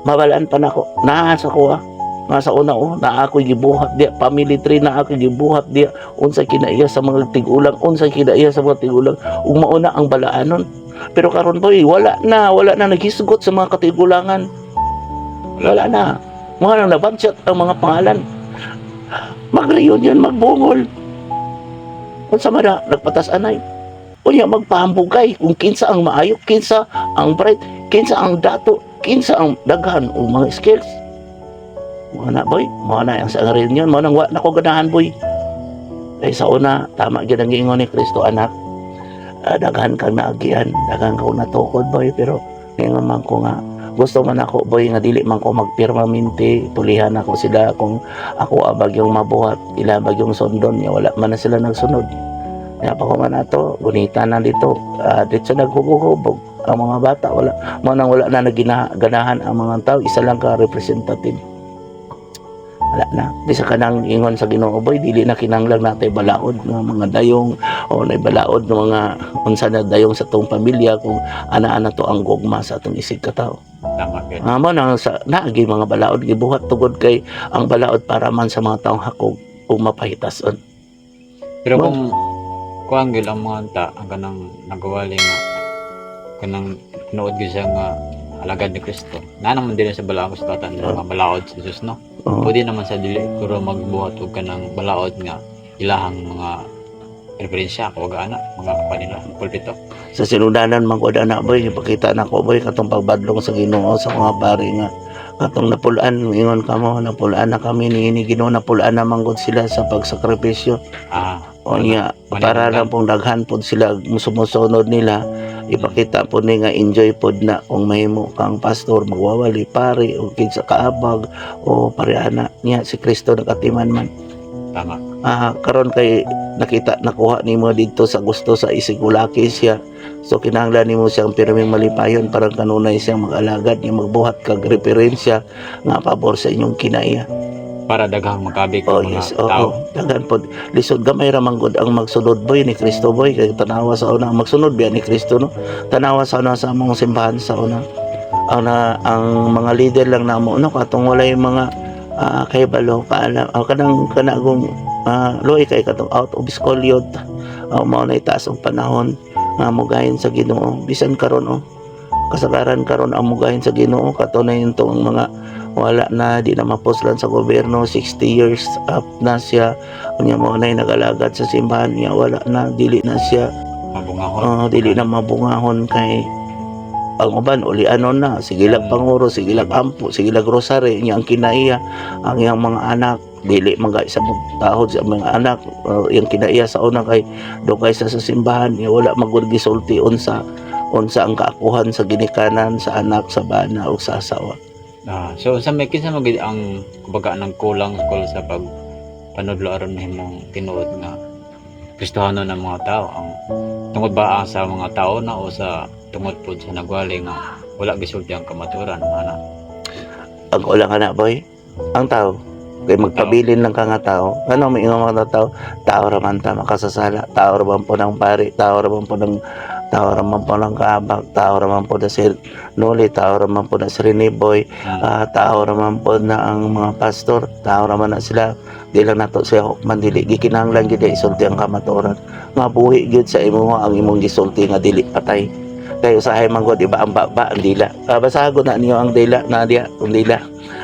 mabalaan pa nako naa sa kuha nga sa una, oh, naa ako'y gibuhat diya, family tree na ako'y gibuhat diya, unsay kinaiya sa mga tigulang, unsay kinaiya sa mga tigulang ug mauna ang balaanon. Pero karon, boy, wala na, wala na naghisgot sa mga katigulangan, wala na mga nang nabansyat ang mga pangalan. Mag-reunion, magbungol, unsa man na nagpatas anay. Unya magpahambugay kung kinsa ang maayo, kinsa ang bright, kinsa ang dato, kinsa ang daghan o mga skills. Mga na, boy, mga na ang sa reunion, mga nang wa na ko ganahan, boy. Kay sa una, tama gyud ang giingon ni Kristo, anak. Daghan kang naagian, daghan kang natukod, boy, pero ngayon man ko nga gusto man ako, boy, nga dili man ko magpirmaminti, pulihan ako sila kung ako abag yung mabuhat, ila abag yung sundon niya, wala man na sila nagsunod. Kaya pa ko man ato, gunita na dito, dito naghubog-hubog ang mga bata, wala mo nang wala na nagina ganahan ang mga tao, isa lang ka representative. Wala na. Di sa kanang ingon sa Ginoo, boy, dili na kinahanglan natay balaod nga mga dayong o nay balaod nga mga unsa na dayong sa tong pamilya kung ana-ana to ang gugma sa atong isig katao. Tama gyud. Amo nang sa naagi mga balaod gibuhat tugod kay ang balaod para man sa mga taong hakog ug mapahitason. Pero kung kuan gyud ang mga ta ang kanang nagawali nga kanang tinuod gyud siya nga alagad ni Kristo. Na naman din sa balaod sa tatan nga balaod sa Dios, no. Oo. Pwede naman sa dili pero magbuhat og kanang balaod nga ilahang mga referensya o ana mga kanila pulpito. Sa sinundanan man gud ana, boy, ipakita na ko, boy, katong pagbadlong sa Ginoo sa mga pari nga katong napulaan. Ingon kamo napulaan na kami ni Ginoo, napulaan na man gud sila sa pagsakripisyo. O niya para lang pong daghan pod sila sumusunod nila, ipakita po ni nga enjoy pod na kung mahimo kang pastor, magwawali, pare o kinsa kaabag o pareana niya. Si Kristo nakatiman man. Karon kay nakita nakuha nimo didto sa gusto sa isigulaki siya, so kinahanglan nimo siyang pirming malipayon para kanunay siyang mag-alagad niya, magbuhat kag referensya nga pabor sa inyong kinaiya. Para daghang makabig Oh ang mga yes, oo. tao. Daghan pod. Lisod gamay ra man gud ang magsunod, boy, ni Kristo, boy, kay tanawa sa una ang magsunod biya ni Kristo, no. Tanawa sa una sa among simbahan sa una. Ang na, ang mga leader lang namo, no, katong walay mga kahibalo kaalam kanang kanagong luoy kay katong out of school yun. Mao na itaas og panahon nga mugahin sa Ginoo bisan karon, oh, kasagaran karon ang mugahin sa Ginoo kato na yun tong mga wala na, di na mapuslan sa gobyerno, 60 years up na siya, unya mao na nagalagad sa simbahan niya, wala na, dili na siya Mabungahon. Dili na mabungahon kay ang uban uli ano na, sige lang panguro, sige lang ampo, sige lang rosary niya. Ang kinaiya ang iyang mga anak dili man sa tahod sa mga anak, iyang kinaiya sa una kay do kay sa simbahan niya, wala magud gisulti unsa unsa ang kaakuhan sa ginikanan, sa anak, sa bana o sa asawa. So sa may kinsa man gid ang kumbaga nang kulang kol sa pag panudlo aron mahimong tinuod nga Kristohanon ng mga tao? Ang tungod ba ang sa mga tao na o sa tungod pod sa nagwali nga wala gisulti ang kamatuoran ana? Ang kulang ka na, boy, ang tao kay magpabilin lang ka nga tao, ano may ingon mga tao, tao ra man ta, makasasala, tao ra man po ng pari, tao ra man po ng kaabag, tao ra man po na si Noli, tao ra man po na si Rene Boy, tao ra man po na ang mga pastor, tao ra man na sila. Di lang nato siya hukman, dili gikinahanglan gid isulti ang kamatuoran nga buhi gyud sa imo ang imong gisulti nga dili patay, kay usahay man gud iba ang baba ang dila. Basagon na niyo ang dila na diha, ang dila,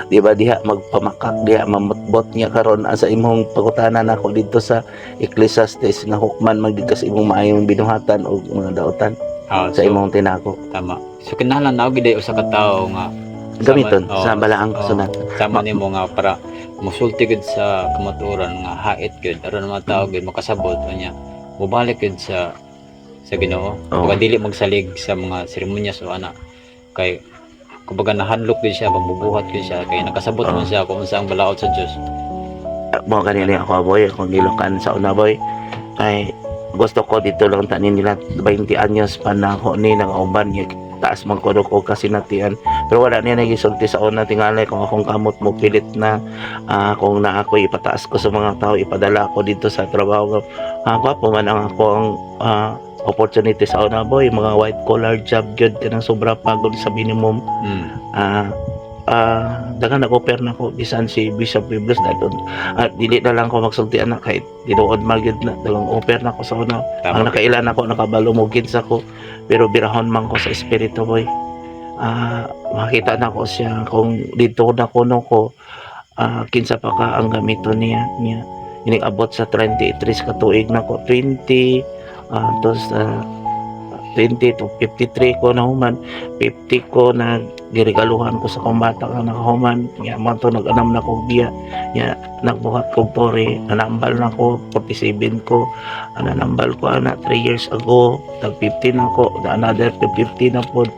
di ba, diha magpamakak, diha mamutbot niya. Karon sa imong pangutana nako didto sa Ecclesiastes nga hukman man gid ka sa imong maayong binuhatan o mga dautan sa imong tinako. Tama. So kinahanglan na gid ay usa ka tawo nga Gamiton oo, sa balaang oo, kasulatan. Sama nimo nga para musulti gid sa kamatuoran nga hait gid aron mga tao gid makasabot unya mobalik gid sa Ginoo. Kumbaga dili magsalig sa mga seremonyas o ana kay kumbaga nahadlok gid siya, magbubuhat gid siya kay nakasabot man siya kung unsa ang balaod sa Dios. Mo kanina ako, boy, akong gilukan sa una, boy, kay gusto ko dito lang tanin nila 20 anyos pa na ako ni nangauban niya, taas man ko ko kasinatian, pero wala niya nagisulti sa una. Tingali kung akong kamot mo pilit na kung na ako ipataas ko sa mga tao, ipadala ko dito sa trabaho, gwapo man ang ako ang opportunity sa una, boy, mga white collar job gyud, kanang sobra pagod sa minimum. Daghan nag-offer na ko bisan si Bishop Biblos daton at dili na lang ko magsulti ana kahit tinuod man gyud na dagang offer na ko sa una. Ang nakailan ako nakabalo mo kinsa ko, pero birahon man ko sa espiritu, boy. Makita na ko siya kung dito na kuno ko, kinsa pa ka ang gamiton niya niya ining abot sa 33 ka tuig na ko, 20 tos 20 to 53 ko na human 50 ko na giregaluhan ko sa akong bata nga nakahuman ya mo to, nag-anam na kog biya ya, nagbuhat kog tore, nanambal na ko, 47 ko nanambal ko ana 3 years ago, tag 15 ako, another 15 na pod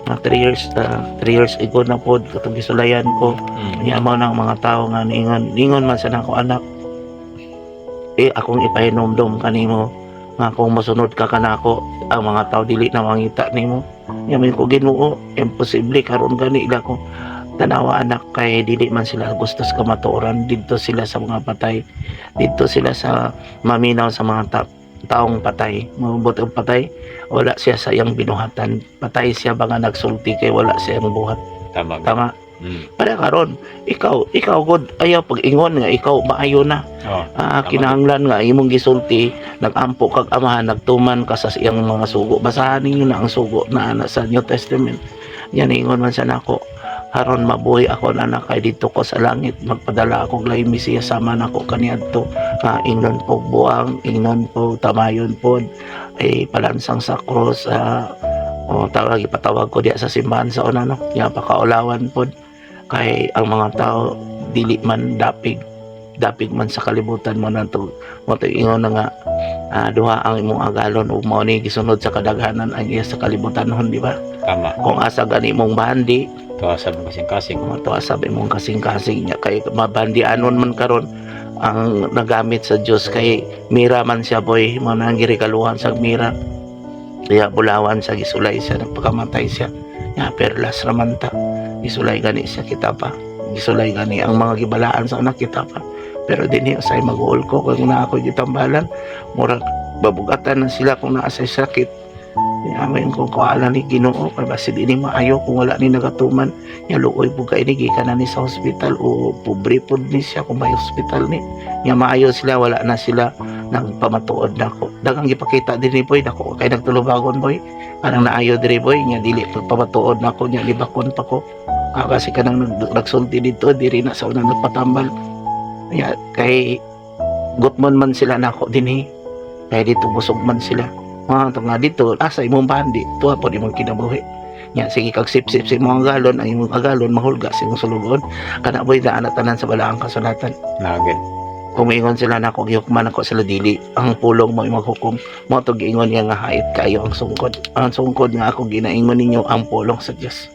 na 3 years, 3 years ago na pod katong gisulayan ko. Niya mo ng mga tao nga niingon ningon man sa nako, "Anak, eh akong ipahinomdom kanimo nga kung mosunod ka kanako, ang mga tao dili na mangita nimo." Nya may ko, "Ginoo, imposible karon gani ila ko." "Tanawa, anak, kay dili man sila gusto sa kamatuoran. Didto sila sa mga patay, didto sila sa maminaw sa mga taong patay, mabuot ang patay, wala siya sa iyang binuhatan. Patay siya ba nga nagsulti kay wala siya ang buhat. Tama. Tama. Para karon, ikaw god ayaw pag-ingon nga ikaw maayo na. Oh. Ah, Tama. kinahanglan nga imong gisulti, nagampo kag Amahan, nagtuman ka sa iyang mga sugo. Basahan ninyo na ang sugo na ana sa New Testament. Yan ingon man sa nako, aron mabuhi ako na anak kay dito ko sa langit, magpadala ako og lahi Mesiya sama nako kaniadto nga ingnon po buang, ingnon po tamayon pod, ay palansang sa krus, o tawag, ipatawag ko diya sa simbahan sa una, no, ya pakaulawan pod kay ang mga tao dili man dapig, dapig man sa kalibutan mo na to mo to. Ingon na nga duha ang imong agalon ug mao ni gisunod sa kadaghanan ang iya sa kalibutan hon, di ba? Tama. Kung asa gani mong bandi, Tuwa sa mga kasing-kasing. mo to asa imong kasing-kasing niya kay mabandianon man karon ang nagamit sa Dios kay mira man siya, boy. Mo nang girikaluhan sa mira kaya bulawan sa gisulay siya, nagpakamatay siya ya, perlas raman ta gisulay gani siya, kita pa gisulay gani ang mga gibalaan sa anak, kita pa. Pero dinhi usay mag-uol ko kung naa ako gitambalan, murag babugatan na sila kung naa sa sakit. Amin kung kuala ni Ginoo kay basi di ni maayo kung wala ni nagatuman nya. Luoy pud kay ni, gikan na ni sa hospital o pobre pud ni siya kung may hospital ni nya. Maayo sila, wala na sila nagpamatuod nako. Daghang gipakita dinhi, boy. Dako kay nagtulubagon, boy, kanang naayo diri, boy, nya dili pagpamatuod nako nya, libakon pa ko. Kasi kanang nagsulti dito diri na sa unang nagpatambal nya kay gutmon man sila nako dinhi kay dito busog man sila. Mga nga dito asa imong bandi, tuwa pod imong kinabuhi nya. Sige kag sip-sip sa imong agalon, ang imong agalon mahulga sa imong sulugoon. Kana, boy, daan na tanan sa balaang kasulatan. Nagid. Kung ingon sila nako gihukman ako sila, dili ang pulong mo maghukom mo to. Giingon niya nga hait kayo ang sungkod, ang sungkod nga ako ginaingon ninyo ang pulong sa Dios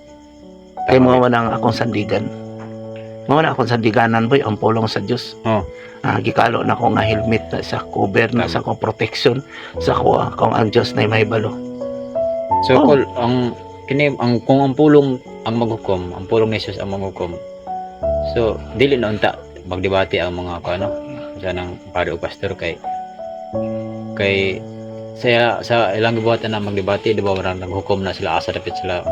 kay Tama. mo na ang akong sandigan, mo na akong sandiganan, boy, ang pulong sa Dios. Oh. Gikalo na ko nga helmet na sa cover na Tama. sa ko protection sa ko kung ang Dios na mahibalo. So, Oh. kol, ang kini ang kung ang pulong ang maghukom, ang pulong ni Jesus ang maghukom. So, dili na unta magdebate ang mga kuano sa nang pare o pastor kay kay sa ilang gibuhatan na magdebate, di ba, warang naghukom na sila asa dapit sila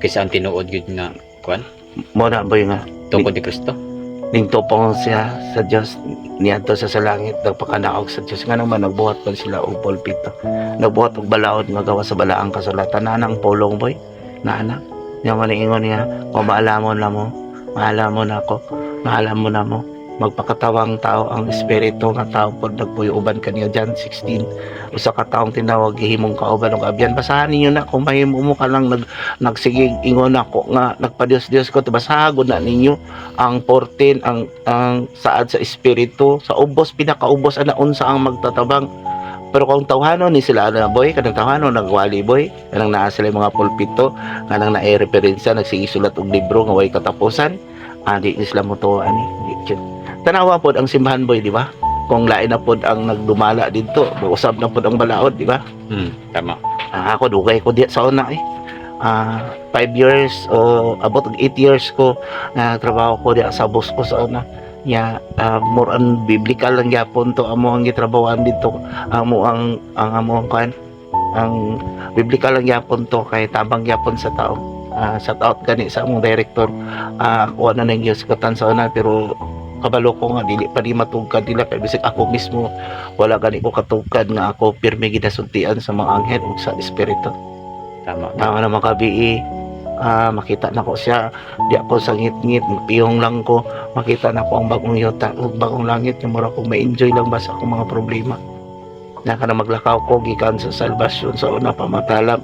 kaysa ang tinuod gyud nga kuan Mo na, boy, nga tungkol ni Kristo. Ning tupong siya sa Dios niadto sa langit, nagpakanaog sa Dios. Nga naman nagbuhat man sila og pulpito, nagbuhat og balaod nga gawa sa balaang kasulatan na nang pulong, boy, na niya man ingon niya kung maalamon na mo, maalamon ako, maalamon na mo, magpakatawang tao ang espiritu nga tao pod nagpuyo uban kaniyo. John 16, usa ka taong tinawag gihimong kauban og abyan. Basahan ninyo na kung mahimo mo ka lang nagsigig ingon ako nga nagpa-Dios-Dios ko. Basahon na ninyo ang 14, ang saad sa espiritu sa ubos, pinakaubos ana, unsa ang magtatabang. Pero kung tawhanon ni sila ana, boy, kanang tawhanon nagwali, boy, kanang naa sila yung mga pulpito, kanang naay referensya, nagsigisulat og libro nga way katapusan, di ni sila motuo ani. Di gyud. Tanawa pod ang simbahan, boy, di ba? Kung lain na pod ang nagdumala didto, usab na pod ang balaod, di ba? Tama. Ako dugay ko diya sa una eh. 5 years o abot og 8 years ko na trabaho ko diya sa boss ko sa una. Ya, more on biblical lang gyapon to amo ang gitrabahoan dito. Amo ang amo ang kuan, ang biblical lang gyapon to kay tabang gyapon sa tao. Shout out gani sa among director. Kuha na nang gisukotan sa una pero kabalo ko nga dili pa ni matugkad nila kay bisag ako mismo wala gani ko katugkad nga ako pirmi ginasultian sa mga anghel ug sa espiritu. Tama. Tama na mga kabii. Makita na ko siya. Di ako sa ngit-ngit, piyong lang ko. Makita na ko ang bagong yuta ug bagong langit nga mura kong ma-enjoy lang ba sa akong mga problema. Na kana maglakaw ko gikan sa salvasyon sa una pamatalam.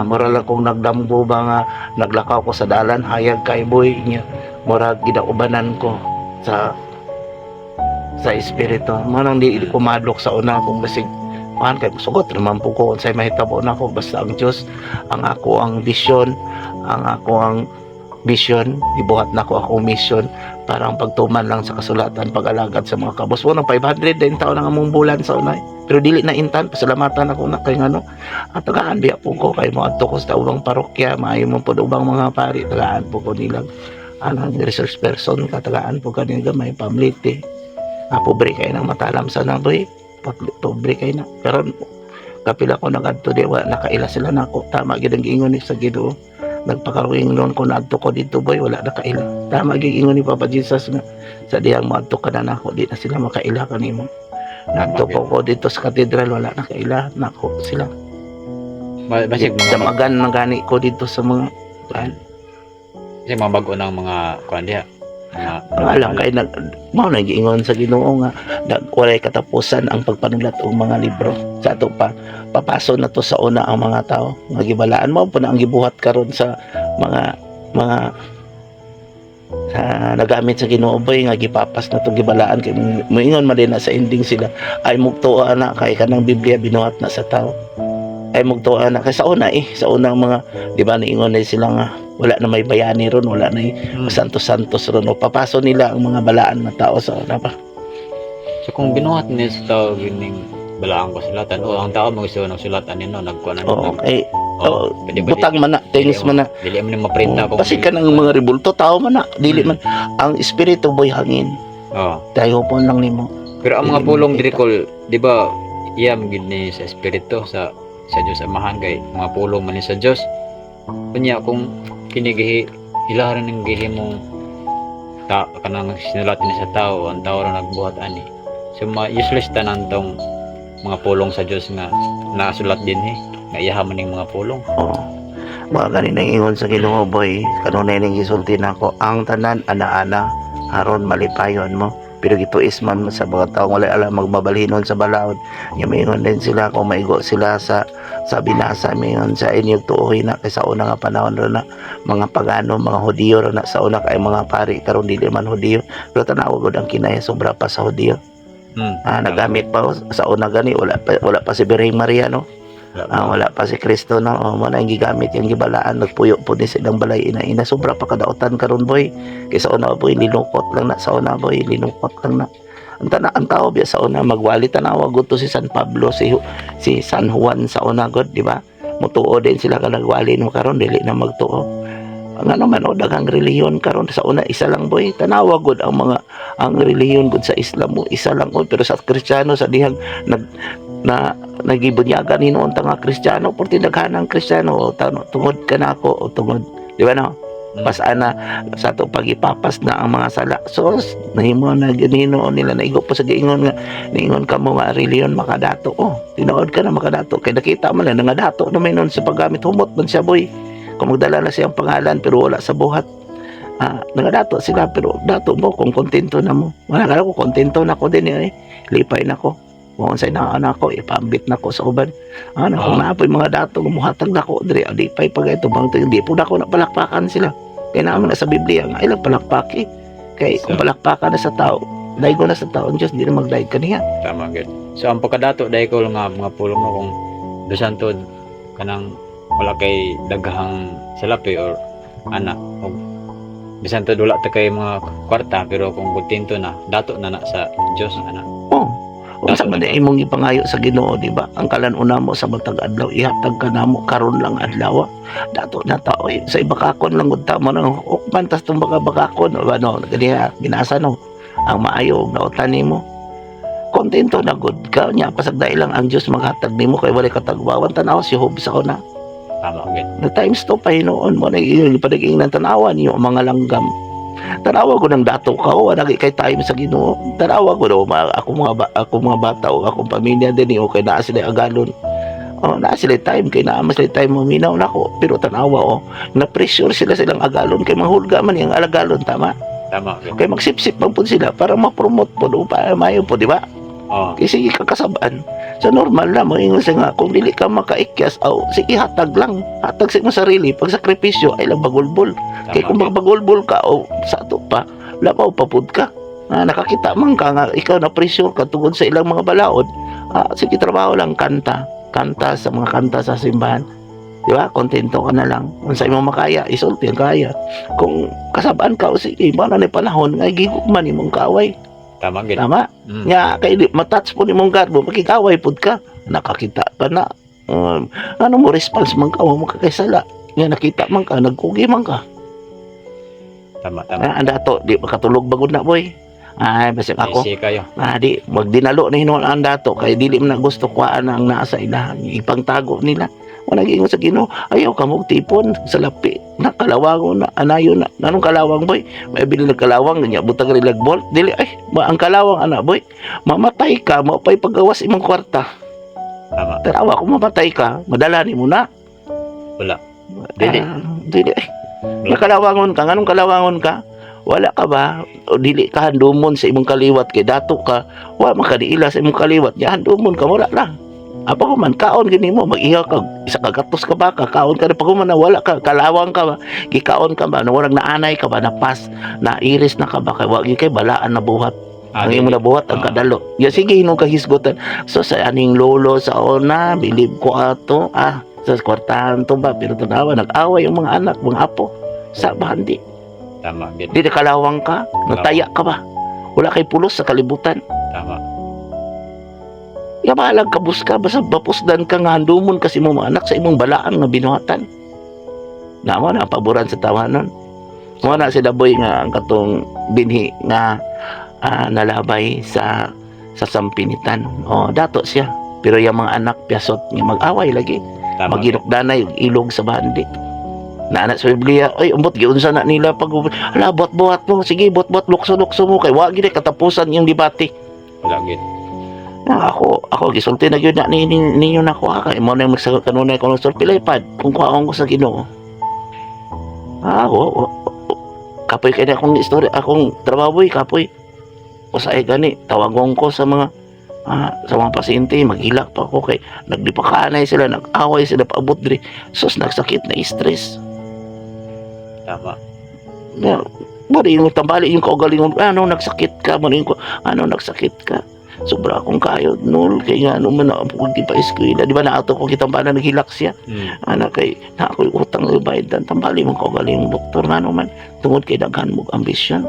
Mura lang kong nagdamgo ba nga naglakaw ko sa dalan hayag kay, boy, niya. Mura ginaubanan ko sa espiritu. Manang di ko madlok sa una kung basig kuan kay sugot naman po ko unsay mahitabo nako, basta ang Dios ang ako ang vision, ang ako ang vision, gibuhat nako akong mission para ang pagtuman lang sa kasulatan, pag-alagad sa mga kabos. Unang 500 din taon ang among bulan sa unay. Pero dili na intan, pasalamatan ako na kay ngano. At tagaan biya po ko kay moadto ko sa ubang parokya, maayo mo pod ubang mga pari, tagaan po ko nilang anang resource person, katagaan po kanila gamay pamlite. Pobre kay nang matalam sa naboy. Pobre kay na. Pero kapila ko nagadto di wala nakaila sila nako. Tama gid ang giingon ni sa Ginoo. Nagpakaruing noon ko naadto ko dito, boy, wala nakaila. Tama gid ingon ni Papa Jesus nga sa diyang moadto ka na nako, di na sila makaila kanimo. Naadto ko dito sa katedral, wala nakaila nako sila. Basig mga Damagan na gani ko dito sa mga basig mga bag-o ng mga kuan diha. Mga ang alam kay nag mao na giingon sa Ginoo nga nag walay katapusan ang pagpanulat og mga libro sa ato pa. Papaso na to sa una ang mga tao nga gibalaan mo po na ang gibuhat karon sa mga sa nagamit sa Ginoo, boy, nga gipapas na to, gibalaan kay moingon man din na sa ending sila ay mugtuo na kay kanang Biblia binuhat na sa tao, ay mugtuo na kay sa una eh, sa unang mga, di ba, niingon na sila nga wala na may bayani ron, wala na santos santos ron, o papaso nila ang mga balaan na tao sa una pa. So kung binuhat ni sa tao gining balaang kasulatan o ang tao magusto ng sulatan nino nagkuan na Oo, kay oh, pwede ba butang man na, things man na. Dili man ni maprinta kung Kasi kanang mga rebulto, tao man na, dili man ang espiritu, boy, hangin. Tayo po lang nimo. Pero ang mga Dili pulong makita. diri kol, di ba, iya man gid ni sa espiritu sa Dios Amahan kay mga pulong man ni sa Dios. Unya kung kini gihi ilahan ning gihimong ta kanang sinulat ni sa tao, ang tao ra nagbuhat ani. So ma useless tanan tong mga pulong sa Dios nga nasulat din eh nga iyaha man ning mga pulong. Oo. Mga ganin ang ingon sa Ginoo, boy. Kanunay ning gisulti nako ang tanan ana-ana aron malipayon mo. Pero gituis man sa mga taong walay alam magmabalhinon sa balaod. Nya maingon din sila kung maigo sila sa binasa, maingon sa inyo tuoy na kay sa una nga panahon ra na mga pagano, mga Hudiyo ra na sa una kay mga pari karon dili man Hudiyo. Pero tanawa gud ang kinaya, sobra pa sa Hudiyo. Ah, nagamit pa oh, sa una gani wala pa si Birheng Maria, no. Wala Ah, wala pa si Kristo, no. Oh, mo na ang gigamit yung gibalaan, nagpuyo po ni silang balay ina-ina. Sobra pa kadautan karon, boy. Kay sa una, boy, linukot lang na. Sa una, boy, linukot lang na. Ang tana ang tao biya sa una magwali, tanawa gud to si San Pablo, si San Juan sa una god, di ba? Mutuo din sila ka nagwali no, karon dili na magtuo. Ang ano man o daghang relihiyon karon, sa una isa lang, boy. Tanawa gud ang mga ang relihiyon gud sa Islam mo isa lang oh, pero sa Kristiyano sa dihang nag na nagibunyagan hinuon ta nga Kristiyano porti daghan ang Kristiyano o tungod ka na ako o tungod, di ba, no? Pasaan na sa ato pagipapas na ang mga sala. So nahimo na ginoo nila, naigo pa sa giingon nga niingon ka mo nga relihiyon makadato, oh tinuod ka na makadato kay nakita man lang nga dato na may noon sa paggamit, humot man siya, boy, kung magdala na siyang pangalan pero wala sa buhat. Ah, nagadato sila pero dato mo kung kontento na mo. Wala ka ko, kontento na ko din eh. Lipay na ko. Kung sa inaan ako, ipambit na ko sa uban. Ano, kung naapoy mga dato, muhatag na ko, diri, lipay pag ito, bang hindi po na ako napalakpakan sila. Kaya naman na sa Biblia, nga ilang palakpaki. Kay kung palakpakan na sa tao, daigo na sa tao, ang Diyos, di na magdaig kaniya. Tama gyud. So ang pagkadato dahil ko nga mga pulong no kung bisan to kanang wala kay daghang salapi or ana og bisan to wala ta kay mga kwarta pero kung kontento na dato na na sa Dios ana. Oh, unsa man di imong gipangayo sa Ginoo, di ba? Ang kalan-una mo sa matag adlaw, ihatag ka namo karon lang adlaw. Dato na tao eh. Sa ibakakon lang gud ta mo nang ukman tas tung baka bakakon o ano ganiya ginasa no. Ang maayo og nautan nimo. Kontento na gud ka nya pasagdai lang ang Dios maghatag nimo kay walay katagwawan. Tanaw si Job sa una. Tama gyud. Na times to Panginoon mo na iyon panaging tanawan niyo ang mga langgam. Tanawa ko ng dato ka o wala kay time sa Ginoo. Tanawa ko daw ako mga ako mga bata o akong pamilya din eh, okay naa sila agalon. Oh, naa sila time kay naa man sila time maminaw nako pero tanawa oh na pressure sila silang agalon kay manghulga man yang alagalon, tama? Tama gyud. Kay magsipsip man pud sila para ma-promote pud o para mayo pud, di ba? Oh, Kay sige kakasabaan. So normal na mo ingon siya nga kung dili ka makaikyas aw sige hatag lang. Hatag sa imong sarili pag sakripisyo ay lang bagulbol. Kay kung tama gyud. magbagulbol ka o sa ato pa labaw pa pud ka. Ah, nakakita man ka nga ikaw na pressure ka tungod sa ilang mga balaod. Ah, sige trabaho lang kanta, kanta sa mga kanta sa simbahan. Di ba? Kontento ka na lang. Kung sa imong makaya, isulti ang kaya. Kung kasabaan ka, o sige, ba na ni panahon nga gigugman imong kaaway. Tama gyud. Tama? Nga kay di matouch po nimong garbo, makikaway pud ka. Nakakita ka na. Ano mo response man ka, wa mo kakaysala. Nga nakita man ka, nagkugi man ka. Tama tama. Ah, ang dato di makatulog bagod na, boy. Ay, basta ako. Easy kayo. Ah, di magdinalo na hinuon ang dato kay dili man na gusto kuhaan ang naa sa ilahan, ipangtago nila. Wala giingon sa Ginoo, ayaw ka mo tipon sa lapi na kalawangon na anayo na. Anong kalawang, boy? May bili ng kalawang nya butang rilag bolt, dili ay ma ang kalawang ana, boy, mamatay ka mo pay pagawas imong kwarta. Tama. Tanawa kung mamatay ka, madala nimo na. Wala. Dili. Ah, dili ay. Nakalawangon ka, nganong kalawangon ka? Wala ka ba? O dili ka handumon sa imong kaliwat kay dato ka, wa man ka diila sa imong kaliwat, nya handumon ka, wala lang. Apa ko man kaon gini mo, mag-iha ka, isa ka gatos ka ba, kaon ka na pag man wala ka, kalawang ka ba, gikaon ka ba, nawarang naanay ka ba, napas, nairis na ka ba, kay wa gyud kay balaan na buhat. Ah, Ang dili. imo na buhat ang kadalo. Ya sige hinong kahisgotan. So sa aning lolo sa una, bilib ko ato, sa kwartahan to ba, pero tanawa nag-away ang mga anak, mga apo. Sa bahandi. Tama gid. Di na kalawang ka, nataya ka ba? Wala kay pulos sa kalibutan. Tama. Ya bahalag kabus ka, basta bapusdan ka nga handumon kasi mo mga anak sa imong balaan nga binuhatan. Na mo na paboran sa tawanon. Mo na sila, boy, nga ang katong binhi nga nalabay sa sampinitan. O dato siya. Pero yung mga anak piyasot nga mag-away lagi. Tama. Maginukdanay og ilog sa bandi. Naana sa Biblia, ay umbot giunsa na nila pag ala buhat-buhat mo, sige buhat-buhat, lukso-lukso mo kay wa gid katapusan yung debate. Wala gid. Na ako gisulti na gyud na ni, ninyo na ko ha, kay mo na yung magsagot kanunay ko ng pilay pad kung kuhaon ko sa Ginoo. Ah, oo, oo. Kapoy kay na akong istorya, akong trabaho, boy, kapoy. Usahay gani, tawagon ko sa mga pasyente, maghilak pa ako kay nagdipakanay sila, nag-away sila paabot diri. Sus, nagsakit na stress. Tama. Na, mo yung tambali yung kaugalingon, ano nagsakit ka, mo yung ano nagsakit ka. Sobra akong kayod nol kay nga ano man ako di pa eskwela, di ba naato ko kitang bana naghilak siya. Ana kay na ako'y utang na bayad tambali mo kaugaling doktor nga man tungod kay daghan mo ambisyon.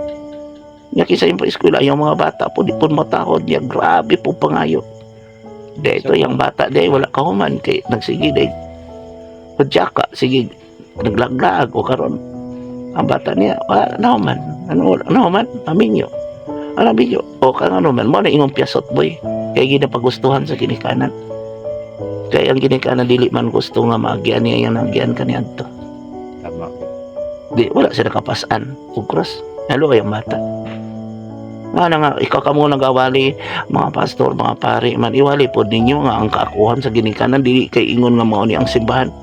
Nya kaysa yung pa eskwela yung mga bata po di po matakot niya, grabe po pangayo. De ito yung bata de wala ka human kay nagsige de ka sige naglaglag o karon ang bata niya wala na human, ano, wala na human aminyo ano aminyo o kang ano man mo na imong piyasot, boy, kay ginapagustuhan sa ginikanan, kay ang ginikanan dili man gusto nga maagyan niya yang nagyan kaniadto. Tama. Di wala sila kapasan ug cross. Halo kayong bata nga na nga ikaw ka mo nagawali mga pastor, mga pari man, iwali pod ninyo nga ang kaakuhan sa ginikanan dili kay ingon nga mao ni ang simbahan,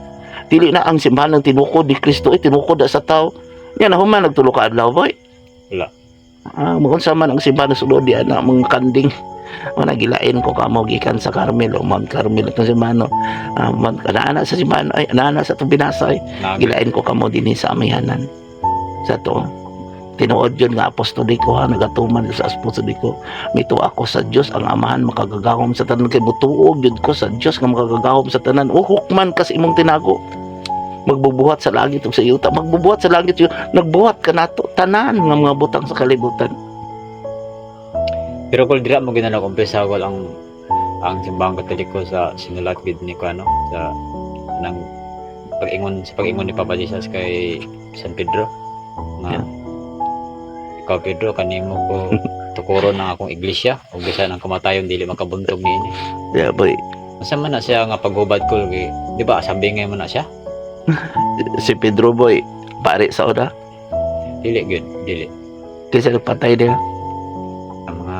dili na ang simbahan ng tinukod ni Kristo, ay tinukod na sa tao niya na human nagtulo ka adlaw, boy. Wala. Magunsa man ang simbahan na sulod di ana mga kanding. Wala gilain ko kamo gikan sa Carmel o Mount Carmel itong simbahan, no? Mount ana sa simbahan ay ana sa itong binasa ay Nagi. Gilain ko kamo dinhi sa amihanan sa to tinuod yun nga apostoliko ha, nagatuman ko sa apostoliko, mito ako sa Dios ang Amahan makagagahom sa tanan, kay mutuog yun ko sa Dios nga makagagahom sa tanan. Uhok man kasi imong tinago, magbubuhat sa langit ug sa yuta, magbubuhat sa langit yun, nagbuhat ka nato tanan nga mga butang sa kalibutan. Pero kung dira mo ginanong umpisa wal ang simbahang Katoliko sa sinulat gid ni ko ano sa nang pag-ingon sa pag-ingon ni Papa Jesus kay San Pedro nga ikaw Pedro kanimo ko tukuron ang akong iglesia ug bisan ang kamatayon dili makabuntog niini. Yeah, boy. Unsa man na siya nga paghubad ko kay di ba sabi nga man na siya? Si Pedro, boy, pare sa una. Dili gyud, dili. Kasi nagpatay niya. Ang mga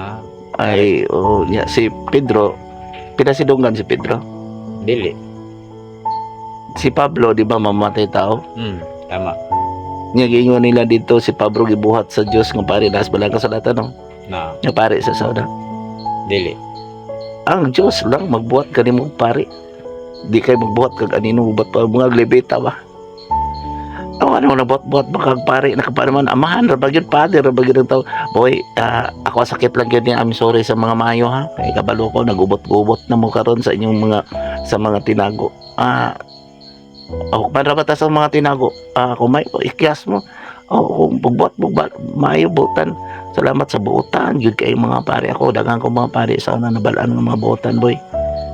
Ay, oh, yeah, si Pedro pinasidunggan si Pedro. Dili. Si Pablo, di ba mamatay tao? Tama. Nga giingon nila dito si Pablo gibuhat sa Dios nga pare nas balang kasulatan, no? Na. Nga pare sa sauna. Dili. Ang Dios lang magbuhat kanimo pare. Di kay magbuhat kag anino buhat pa mga lebeta ba. Ang ano na buhat-buhat ba kag pare nakapara man amahan ra ba gyud, father ra ba gyud ang tao. Boy, ako sakit lang gyud niya. I'm sorry sa mga mayo ha. Kay kabalo ko nagubot-gubot na mo karon sa inyong mga sa mga tinago. Oh, para ba ta sa mga tinago? Kung may ikyas mo. Oh, kung bugbat bugbat maayo butan. Salamat sa buotan. Gyud kay mga pare ako, daghan ko mga pare sa una nabalaan ng mga buotan, boy.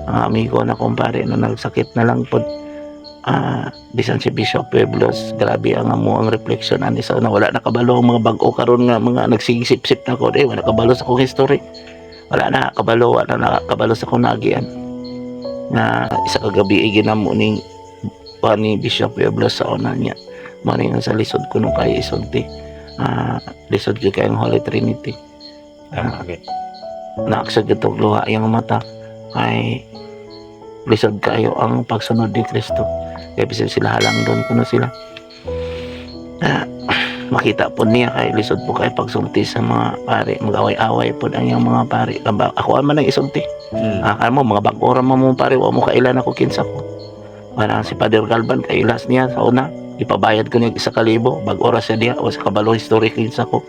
Ang amigo na kumpare na nagsakit na lang pod. Bisan si Bishop Pueblos, grabe ang amo ang reflection ani sa una. Wala nakabalo ang mga bag-o karon nga mga nagsigisip-sip na ko, eh, wala kabalo sa akong history. Wala na kabalo, wala na kabalo sa akong nagian. Nga isa ka gabi ay ginamo ning pa ni Bishop Pueblos sa una niya. Mao ni nga sa lisod ko nung kaya isulti. Lisod gyud kay ang Holy Trinity. Tama gyud. Naaksad gyud tong luha iyang mata kay lisod kayo ang pagsunod ni Kristo. Kaya bisan sila halang doon kuno sila. Makita po niya kay lisod po kay pagsulti sa mga pare, mag-away-away po ang iyang mga pare. Kamba, ako man ang isulti. Kamo mga bag-o ra man mo pare, wa mo kailan ako kinsa ko. Parang si Father Galvan kay ilas niya sa una, ipabayad ko niya 1,000, bag-o ra siya diha o sa kabalo history kinsa ko.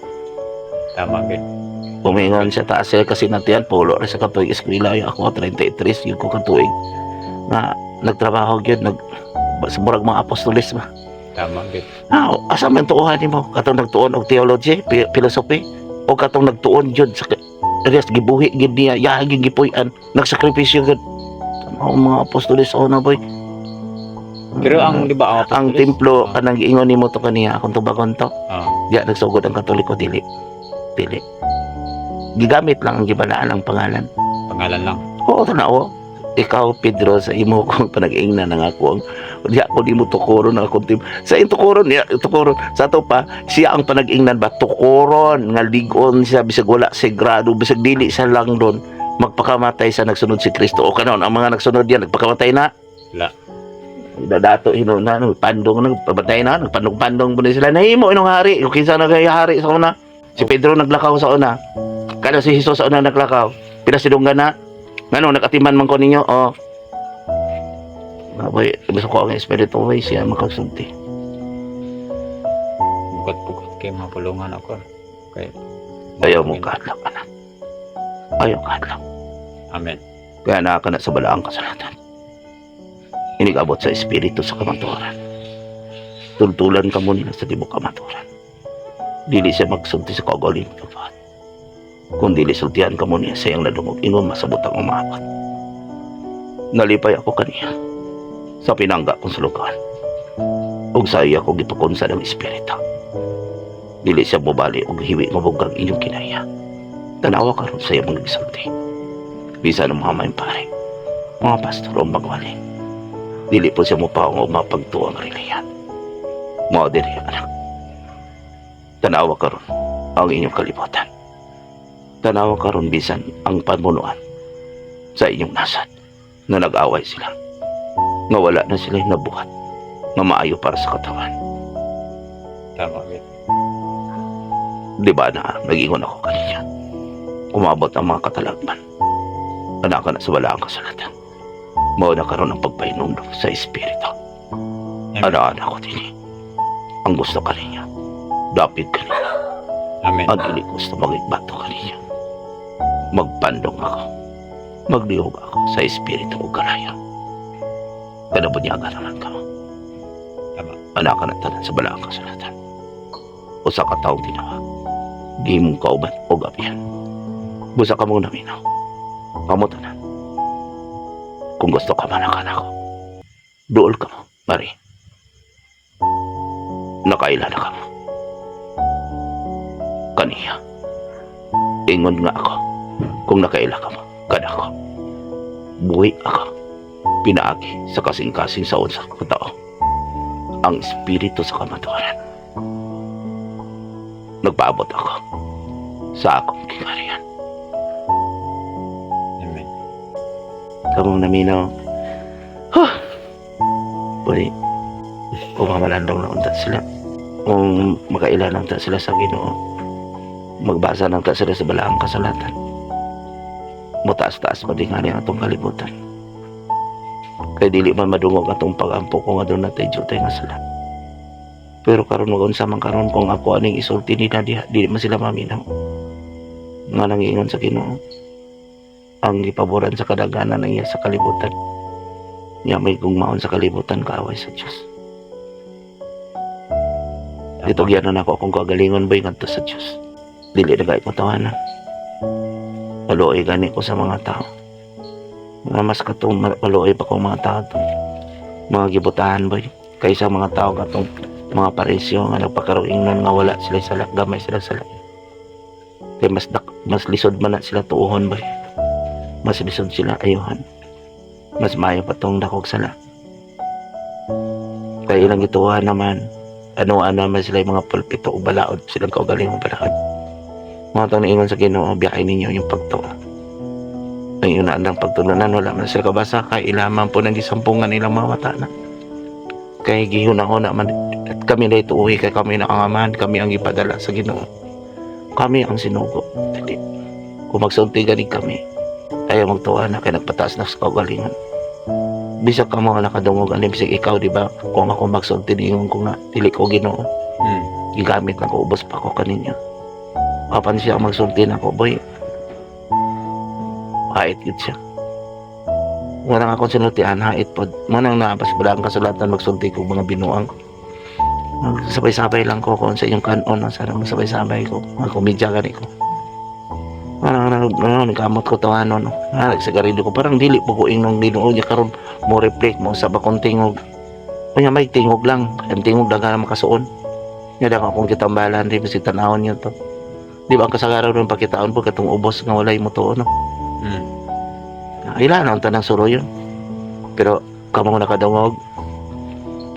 Tama gyud. Pumingon siya taas siya kasi natiyan, pulo ra sa katuig eskwela, ay ako 33 yun ko katuig. Nga nagtrabaho gyud nag sa murag mga apostolis ba. Tama gyud. Asa man tuohan nimo? Katong nagtuon og theology, philosophy, o katong nagtuon jud sa res gibuhi gid niya, yaha gyud gipuy-an, nagsakripisyo gyud. Tama ang mga apostolis sa una, boy. Pero ang di ba Ang apostolis? templo kanang giingon nimo to kaniya akong tubagon to. Diya nagsugod ang Katoliko, dili. Dili. Gigamit lang ang gibalaan ang pangalan. Pangalan lang. Oo, tanaw. Ikaw, Pedro, sa imo kong panag-ingna ng ako ang diya ko nimo tukoron ang akong tim. Sa iyong tukoron, niya tukoron. Sa ato pa, siya ang panag-ingnan ba tukoron nga ligon siya bisag wala si grado, bisag dili siya lang doon magpakamatay sa nagsunod si Kristo. O kanon, ang mga nagsunod diyan nagpakamatay na. Wala. Dadato hinuna no, pandong nagpabatay na, nagpandong-pandong po na sila. Nahimo inong hari, kung kinsa nagay hari sa una. Si Pedro naglakaw sa una. Kada si Jesus sa una naglakaw. Pila sidunggan na. Ngano nakatiman man ko ninyo? Oh. Baboy, gusto ko ang espiritu way siya makagsulti. Bukat-bukat kay mga pulungan ako. Kay Ayaw mo kahadlok, anak. Ayaw kahadlok. Amen. Kaya naa ka na sa balaang kasalatan. Inigabot sa espiritu sa kamatuoran. Tultulan ka mo nila sa tibok kamatuoran. Dili siya magsulti sa kaugaling kapat. Kung dili sultihan ka mo niya sa iyang nadungog, ingon masabot ang umaabot. Nalipay ako kaniya sa pinangga kong sulukan. Ug sa iya ko gitukon sa ng espiritu. Dili siya mobali og hiwi mabugang inyong kinaya. Tanawa karon sa iyang mga gisulti bisan ang mga may pare, mga pastor o magwali. Dili po siya mupaong o mapagtuo ang reliyan. Mao diri, anak. Tanawa karon ang inyong kalibutan. Tanawa karon bisan ang pamunuan sa inyong nasad na nag-away sila. Nga wala na sila nabuhat nga maayo para sa katawan. Tama gyud. Di ba na nag-ingon ako kaniya? Umabot ang mga katalagman. Anak ka na sa wala ang kasalatan. Mao na karon ang pagpahinumdum sa espiritu. Amen. Ana-ana ko dini. Ang gusto kaniya. Dapit kaniya. Amen. Ang dili gusto magigbato kaniya. Magpandong ako. Maglihog ako sa espiritu o kalaya. Kada bunyaga naman ka mo. Tama. Anak ka na tanan sa balaang kasulatan. Usa ka taong tinawag. Gihimong kauban o gabihan. Busa ka mong naminaw. Kamo tanan. Kung gusto ka man ang ako. Duol ka mo, Mari. Nakaila na ka mo. Kaniya. Ingon nga ako. Kung nakaila ka mo, kada ko. Buhi ako. Pinaagi sa kasing-kasing sa unsa ka tao. Ang espiritu sa kamatuoran. Nagpaabot ako sa akong kingarian. Amen. Kamong naminaw. Huh! Pwede. Kung mamalandong na unta sila. Kung makailan unta sila sa Ginoo. Magbasa nang ta sila sa balaang kasalatan. Mutaas-taas pa din nga ang atong kalibutan. Kay dili man madungog atong pag-ampo kung aduna tay jutay nga sala. Pero karon mag-unsa man karon kung ako aning isulti nila diha, dili man sila maminaw. Nga nangiingon sa Ginoo ang gipaboran sa kadaganan ng iya sa kalibutan. Nya may gugmaon sa kalibutan kaaway sa Dios. Itugyan na nako akong kagalingon boy ngadto sa Dios. Dili na kay ko tawanan. Maluoy gani ko sa mga tao. Nga mas katong maluoy pa kong mga tao to. Mga gibutahan, boy. Kaysa mga tao katong mga paresyo nga nagpakaroing nun nga wala sila sala, gamay sila sala. Kay mas lisod man na sila tuohon, boy. Mas lisod sila ayuhan. Mas maayo pa tong dakog sala. Kay ilang gituohan naman, ano-ano man sila yung mga pulpito o balaod, silang kaugaling balaod. Mga tong niingon sa Ginoo, biyahe ninyo yung pagtuo. Ang iyong naandang pagtulunan, wala man sila kabasa, kay ilaman po nang gisampungan ilang mga mata na. Kay gihuna-huna man, at kami na ituuwi, kay kami na ang amahan, kami ang ipadala sa Ginoo. Kami ang sinugo. Dili. Kung magsulti gani kami, ayaw magtuwa na kay nagpataas na sa kaugalingon. Bisag ka mga nakadungog, anim bisag ikaw, di ba? Kung ako magsulti, niingon ko nga, dili ko Ginoo. Gigamit na ko, ubos pa ko kaninyo. Apan siya ang magsulti na ko, boy. Hait gid siya. Wala nga akong sinultian, hait pod. Manang naapas bala ang kasulatan magsulti ko mga binuang. Sabay-sabay lang ko kung sa inyong kanon, sana masabay-sabay ko. Mga komedya gani ko. Parang ano, nagkamot ko tawanon. No? Ah, nagsigarilyo ko. Parang dili po ko inong Ginoo niya karon mo reflect mo sa bakong tingog. Unya may tingog lang. Ang tingog daga na makasuon. Nga daga akong kitambalan di bisig tanawon niya to. Di ba ang kasagaran ng pakitaon po katong ubos nga walay mo tuon, no? Ila na ang tanang suro yun. Pero kamo nakadungog,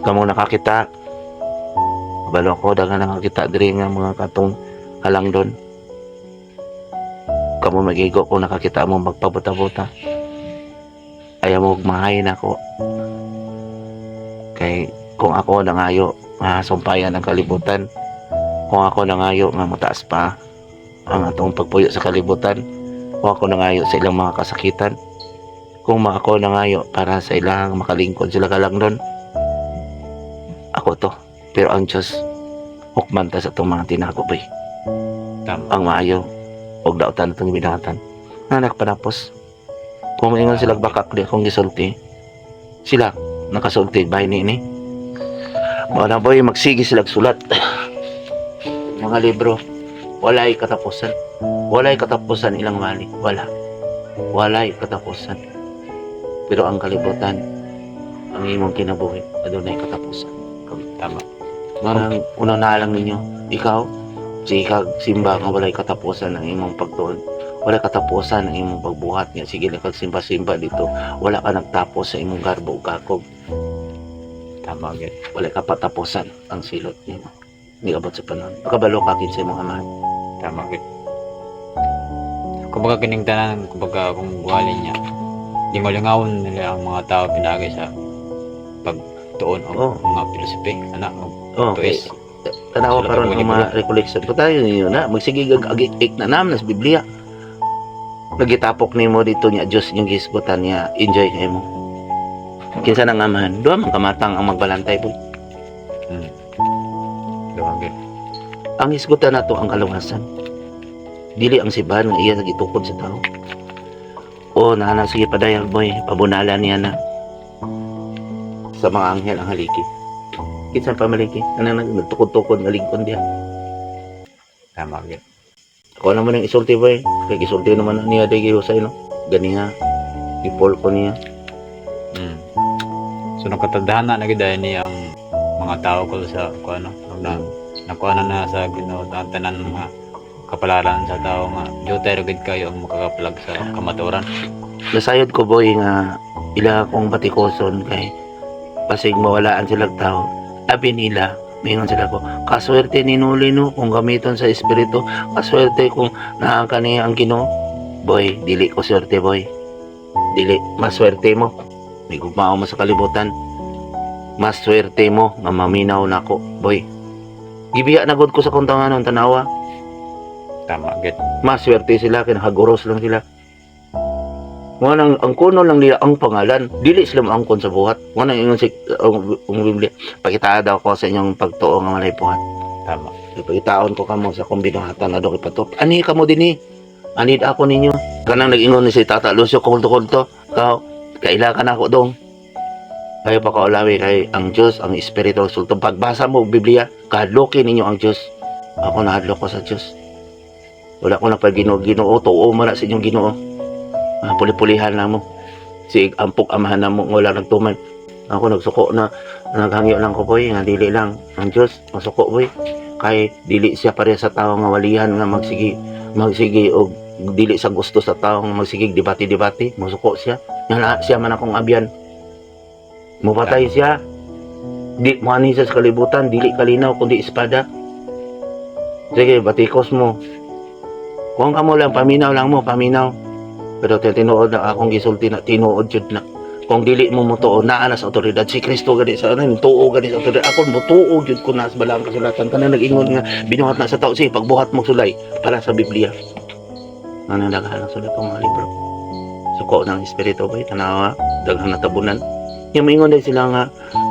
kamo nakakita, kabalo ko daga nakakita diri nga mga katong halang doon. Kamo magigo kung nakakita mo magpabuta-buta. Ayaw mo mahay na ako. Kay kung ako nangayo nga sumpayan ang kalibutan, kung ako nangayo nga mataas pa ang atong pagpuyo sa kalibutan, kung ako nangayo sa ilang mga kasakitan, kung ako nangayo para sa ilang makalingkod sila kalang doon, ako to. Pero ang Diyos, hukman ta sa itong mga tinago, boy. Tama. Ang maayo, og dautan itong binatan. Anak panapos. Kung maingon sila bakak di akong gisulti, sila nakasulti bahay ni ini. Mao na, boy, magsige sila sulat. Mga libro, walay katapusan. Walay katapusan ilang mali. Wala. Walay katapusan. Pero ang kalibutan, ang imong kinabuhi, adunay katapusan. Tama. Marang unang naalang ninyo, ikaw, sige kag simba nga walay katapusan ang imong pagtuon. Walay katapusan ang imong pagbuhat niya. Sige lang kag simba-simba dito. Wala ka nagtapos sa imong garbo ug kakog. Tama gid. Wala ka patapusan ang silot nimo. Hindi abot sa panahon. Makabalo ka kinsa imong amahan. Tama gid. Kumbaga kining tanan, kumbaga kung buhalin niya, lingaw-lingawon nila ang mga tao pinagi sa pagtuon og mga philosophy ana og Oh, okay. tuis. Tanawa Sila karon ang pag-uli mga recollection. Patayo ninyo na magsige gag agik na naman sa Biblia. Nagitapok nimo dito niya Dios inyong gisgutan niya. Enjoy kay mo. Kinsa nang amahan? Duha man kamatang ang magbalantay po. Duha gid. Ang hisgutan nato ang kaluwasan. Dili ang sibahan nga iya nagitukod sa tao. O naana sige padayag, boy, pabunala niya na. Sa mga anghel ang haliki. Kinsa pa maliki? Ano nagtukod-tukod nga lingkod diha. Tama gid. Ako naman ang isulti, boy. Kay gisulti naman na niya day gihusay, no. Gani nga. Ipol ko niya. So nakatadhana na gid niya ang mga tao ko sa kuano na nakuha na na sa Ginoo ang tanan mga kapalaran sa tao nga jutay ra gid kayo ang makakapalag sa kamatuoran. Nasayod ko, boy, nga ila akong batikoson kay pasig mawalaan sila tao. Abi nila, mingon sila ko, kaswerte ni Nuli, no, kung gamiton sa espiritu, kaswerte kung naa niya ang Ginoo. Boy, dili ko swerte, boy. Dili, maswerte mo. May gugmao mo sa kalibutan. Maswerte mo nga maminaw nako, boy. Gibiya na gud ko sa kontanganon tanawa. Tama gid. Maswerte sila kay nakaguros lang sila. Nga nang ang kuno lang nila ang pangalan, dili sila maangkon sa buhat. Nga nang ingon si ang Biblia, pakitaa daw ko sa inyong pagtuo nga walay buhat. Tama. Pakitaon ko kamo sa akong binuhatan na doon ipatop. Ani kamo dinhi? Anid ako ninyo. Kanang nag-ingon ni si Tata Lucio kulto-kulto. Kaw, kaila ka na ako dong. Kayo pa kaulawi kay ang Diyos, ang Espiritu ang sultong. Pagbasa mo Biblia, kahadlokin ninyo ang Diyos. Ako nahadlok ko sa Diyos. Wala ko na pag Ginoo, Ginoo, tuo mo na sa inyong Ginoo. Ah, puli-pulihan na mo. Si ampok amahan na mo, wala nagtuman. Ako nagsuko na, naghangyo lang ko, boy, nga dili lang ang Dios masuko, boy, kay dili siya pareha sa tao nga walihan nga magsigi magsigi og dili sa gusto sa tao nga magsigi debate debate. Masuko siya nga na, siya man akong abyan, mupatay siya, di mo ani siya sa kalibutan, dili kalinaw kundi espada. Sige, batikos mo kung kamo lang, paminaw lang mo, paminaw. Pero tinuod na akong gisulti na tinuod jud na. Kung dili mo motuo, naa na sa otoridad si Kristo gani sa ano, tuo gani sa otoridad. Ako motuo jud ko na sa balaang kasulatan kanang nag-ingon nga binuhat na sa tao, sige pagbuhat mo sulay para sa Biblia. Ano, daghan ang sulat ang mga libro. Suko ng espiritu, bay, tanawa, daghang natabunan. Yung moingon din sila nga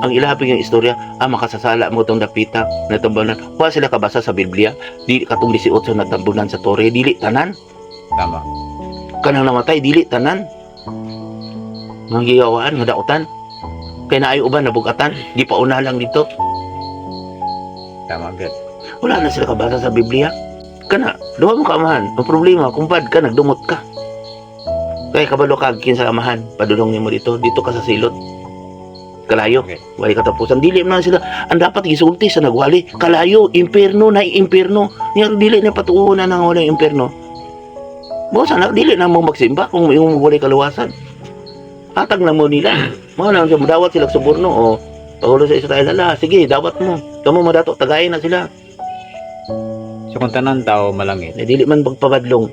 ang ilapig yung istorya, makasasala mo tong dapita natabunan. Wa sila kabasa sa Biblia, di katong 18 natabunan sa tore, dili tanan. Tama. Kanang namatay, dili tanan nga giyawaan nga dautan kay naay uban nabugatan, di pa una lang dito. Tama gud. Wala na sila kabasa sa Biblia. Kana duha mo kaamahan ang problema, kumpad ka, nagdumot ka, kay kabalo ka kinsa amahan, padulong nimo dito, dito ka sa silot, kalayo. Walay katapusan. Dili man sila ang dapat gisulti sa nagwali, kalayo, impierno na, impierno niya. Dili na patuo na nang walay impierno mo sana, dili na mo magsimba kung imong walay kaluwasan. Hatag na mo nila mo na siya, dawat sila sa suborno o pahulo sa Israel, ala, sige, dawat mo, kamo madato, tagayin na sila. So kung tanan tao malangit, Eh, dili man pagpabadlong.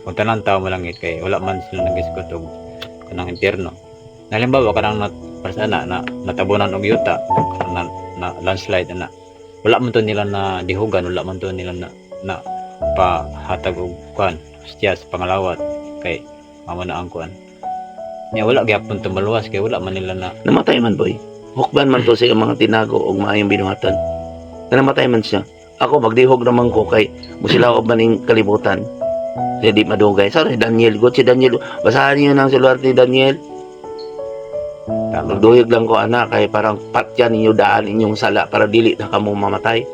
Kung tanan tao malangit kay wala man sila nagisgot og kanang impyerno. Halimbawa kanang na, para sa ana na natabunan og yuta, kanang na landslide ana. Wala man to nila na dihugan, wala man to nila na na pahatag og kuan, hustya sa pangalawat kay mamo na ang kuan. Nya wala gyapon to maluwas kay wala man nila na Namatay man, boy. Hukban man to sa iyang mga tinago og maayong binuhatan. Na namatay man siya. Ako magdihog naman ko kay musilaw man ning kalibutan. Siya di madugay. Sorry, Daniel. Good si Daniel. Basahan niyo ng celular ni Daniel. Tama. Magduyog lang ko ana kay parang patyan ninyo daan inyong sala para dili na kamo mamatay.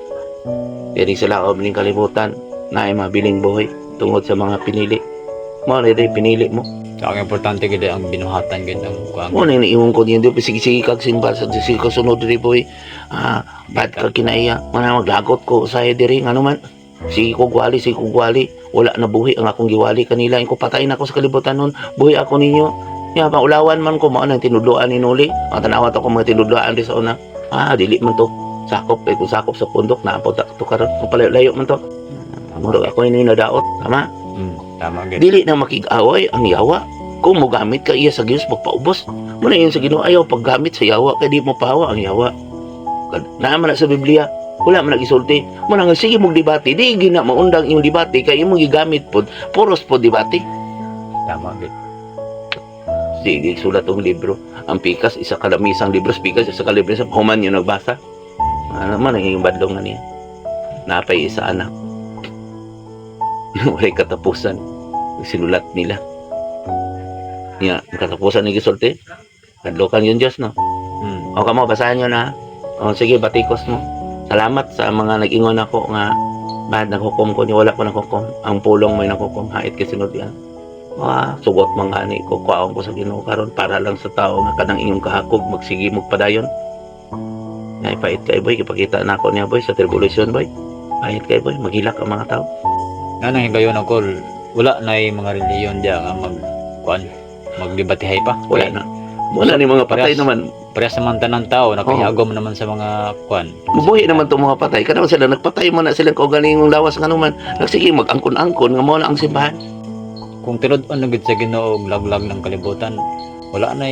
Dili sila og ning kalibutan na ay mabiling buhi tungod sa mga pinili. Mo na day pinili mo. So, ang importante gid ang binuhatan gid ang kuan. Mo na iniiwon ko niyo, sige sige kag simba sa sige ka sunod diri, boy. Bad ka kinaiya. Mo na maglagot ko sa diri ngano man. Sige ko gwali, sige ko gwali. Wala na buhi ang akong giwali kanila. Inko patayin ako sa kalibutan nun. Buhi ako ninyo. Ya, paulawan man ko mao nang tinudloan ni Nuli. Ang tanawa to ko mga tinudloan di sa una. Dili man to. Sakop kay kung sakop sa pundok na po to karon. Kung palayo-layo man to. Murag ako ini nadaot. Tama? Tama gid. Dili na makig-away ang yawa. Kung mogamit ka iya sa Dios magpaubos. Muna yun sa Ginoo, ayaw paggamit sa yawa kay di mo pahawa ang yawa. Naa man na sa Biblia, wala man nagisulti. Muna nga sige mong debate, di gina maundang imong debate kay imong gigamit pod, puros pod debate. Tama gid. Sige, sulat ang libro. Ang pikas, isa ka lamisang libro, pikas, isa ka libro, sa human yung nagbasa. Ano man, ang iyong badlong na niya. Napay isa anak. Wala'y katapusan. Sinulat nila. Nga, ang katapusan ni gisulti. Kadlokan yun Diyos, no? O kamo, basahan nyo na. O sige, batikos mo. Salamat sa mga nag-ingon ako nga bad naghukom ko niyo, wala ko naghukom. Ang pulong may naghukom, hait kay sinod yan. Sugot mga ani ko, kuwaon ko sa Ginoo karon para lang sa tao nga kanang inyong kahakog magsige mo padayon. Ay pait kay boy, ipakita na ako niya, boy, sa tribulation, boy. Pait kay boy, maghilak ang mga tao. Nga nang higayon ako, wala na yung mga reliyon diya nga mag kuan, magdebatihay pa. Wala na. Wala ni mga patay Parehas. naman. Parehas naman tanan tao, nakahagom naman sa mga kuan. Mabuhi naman itong mga patay. Kada sila nagpatay man na silang kaugalingong lawas nga naman. Nagsige mag-angkon-angkon nga mo na ang simbahan. Kung tinud-on na gid sa Ginoo og laglag ng kalibutan, wala na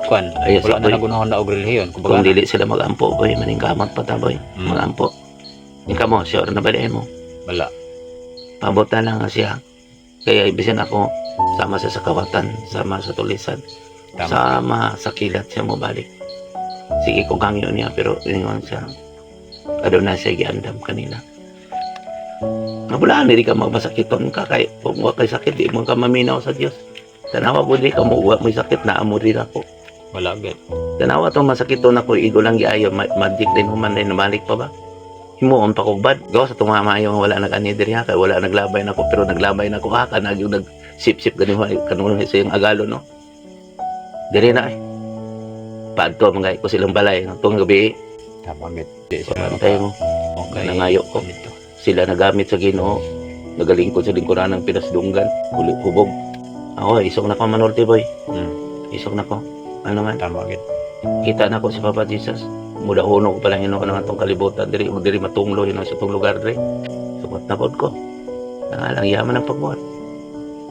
kuan, Ayos, wala na boy. nagunahon na og relihiyon. Kung Kumbaga, dili sila magampo, boy, maningkamot pa ta, boy. Magampo. Ikaw mo, sure na ba mo? Wala. Pabot na lang siya. Kaya ibisin ako, sama siya sa kawatan, sama sa tulisan, Tama. sama sa kilat siya mo balik. Sige, kung kangyo niya, pero ingon siya, ano na siya giandam kanila. Mabulaan, hindi ka magmasakiton ka, kay kung wa kay sakit, di mo ka maminaw sa Dios. Tanawa po di ka mo, wa mo'y sakit, naamo rin ako. Wala gid. Tanawa tong masakiton ako, igo lang giayo, magic din human din, namalik pa ba? Himuon pa kog bad. Gawa sa tumama yung wala nag-ani diri ha, kay wala naglabay na ko, pero naglabay na ko ha, kanag yung nag-sip-sip ganin kanuno sa yung agalo, no? Diri na eh. Paadto mga ko silang balay atong gabi. Tama gid. Di siya Pantay mo. Okay. Nangayo ko. Dito. Sila nagamit sa Ginoo. Nagalingkod sa lingkuran ng pinasdunggan. Uli hubog. Ako, isok na ko manulti, boy. Isok na ko. Ano man, Tama gid. Kita na ko si Papa Jesus. Muda huno ko palang hinuon ang atong kalibutan diri ug diri matunglo hinuon sa atong lugar diri. Sukat na pod ko. Nangalang yaman ang pagbuhat.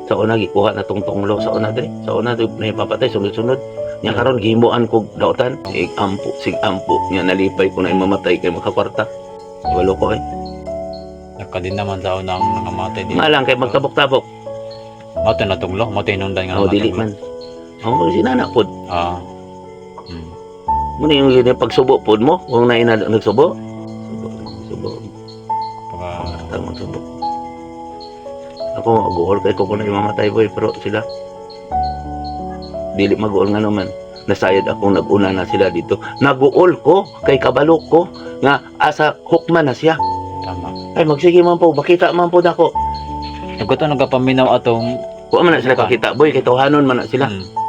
Sa una gikuha na tong tunglo sa una diri. Sa una diri na ipapatay sunod-sunod. Nya karon gihimuan kog dautan. Sig ampo, sig ampo nya nalipay ko na imamatay kay makakwarta. Walo ko eh. Nakadin naman sa unang nangamatay din. Nga lang kay magtabok-tabok. Mato na tunglo, mato hinungdan nga Oh, dili namatunglo. man. Oh, sinana pod. Muna yung pagsubo pod mo, kung na nagsubo. Subo, subo. Paka Tama subo. Ako, maguol kay ko kung na imamatay, boy, pero sila dili maguol nga naman. Nasayad akong nag-una na sila dito. Naguol ko kay kabalo ko nga asa hukman na siya. Tama. Ay, magsige man po, makita man po nako. Nagkuto nagapaminaw atong Wa man na sila kakita, boy, kay tawhanon man na sila.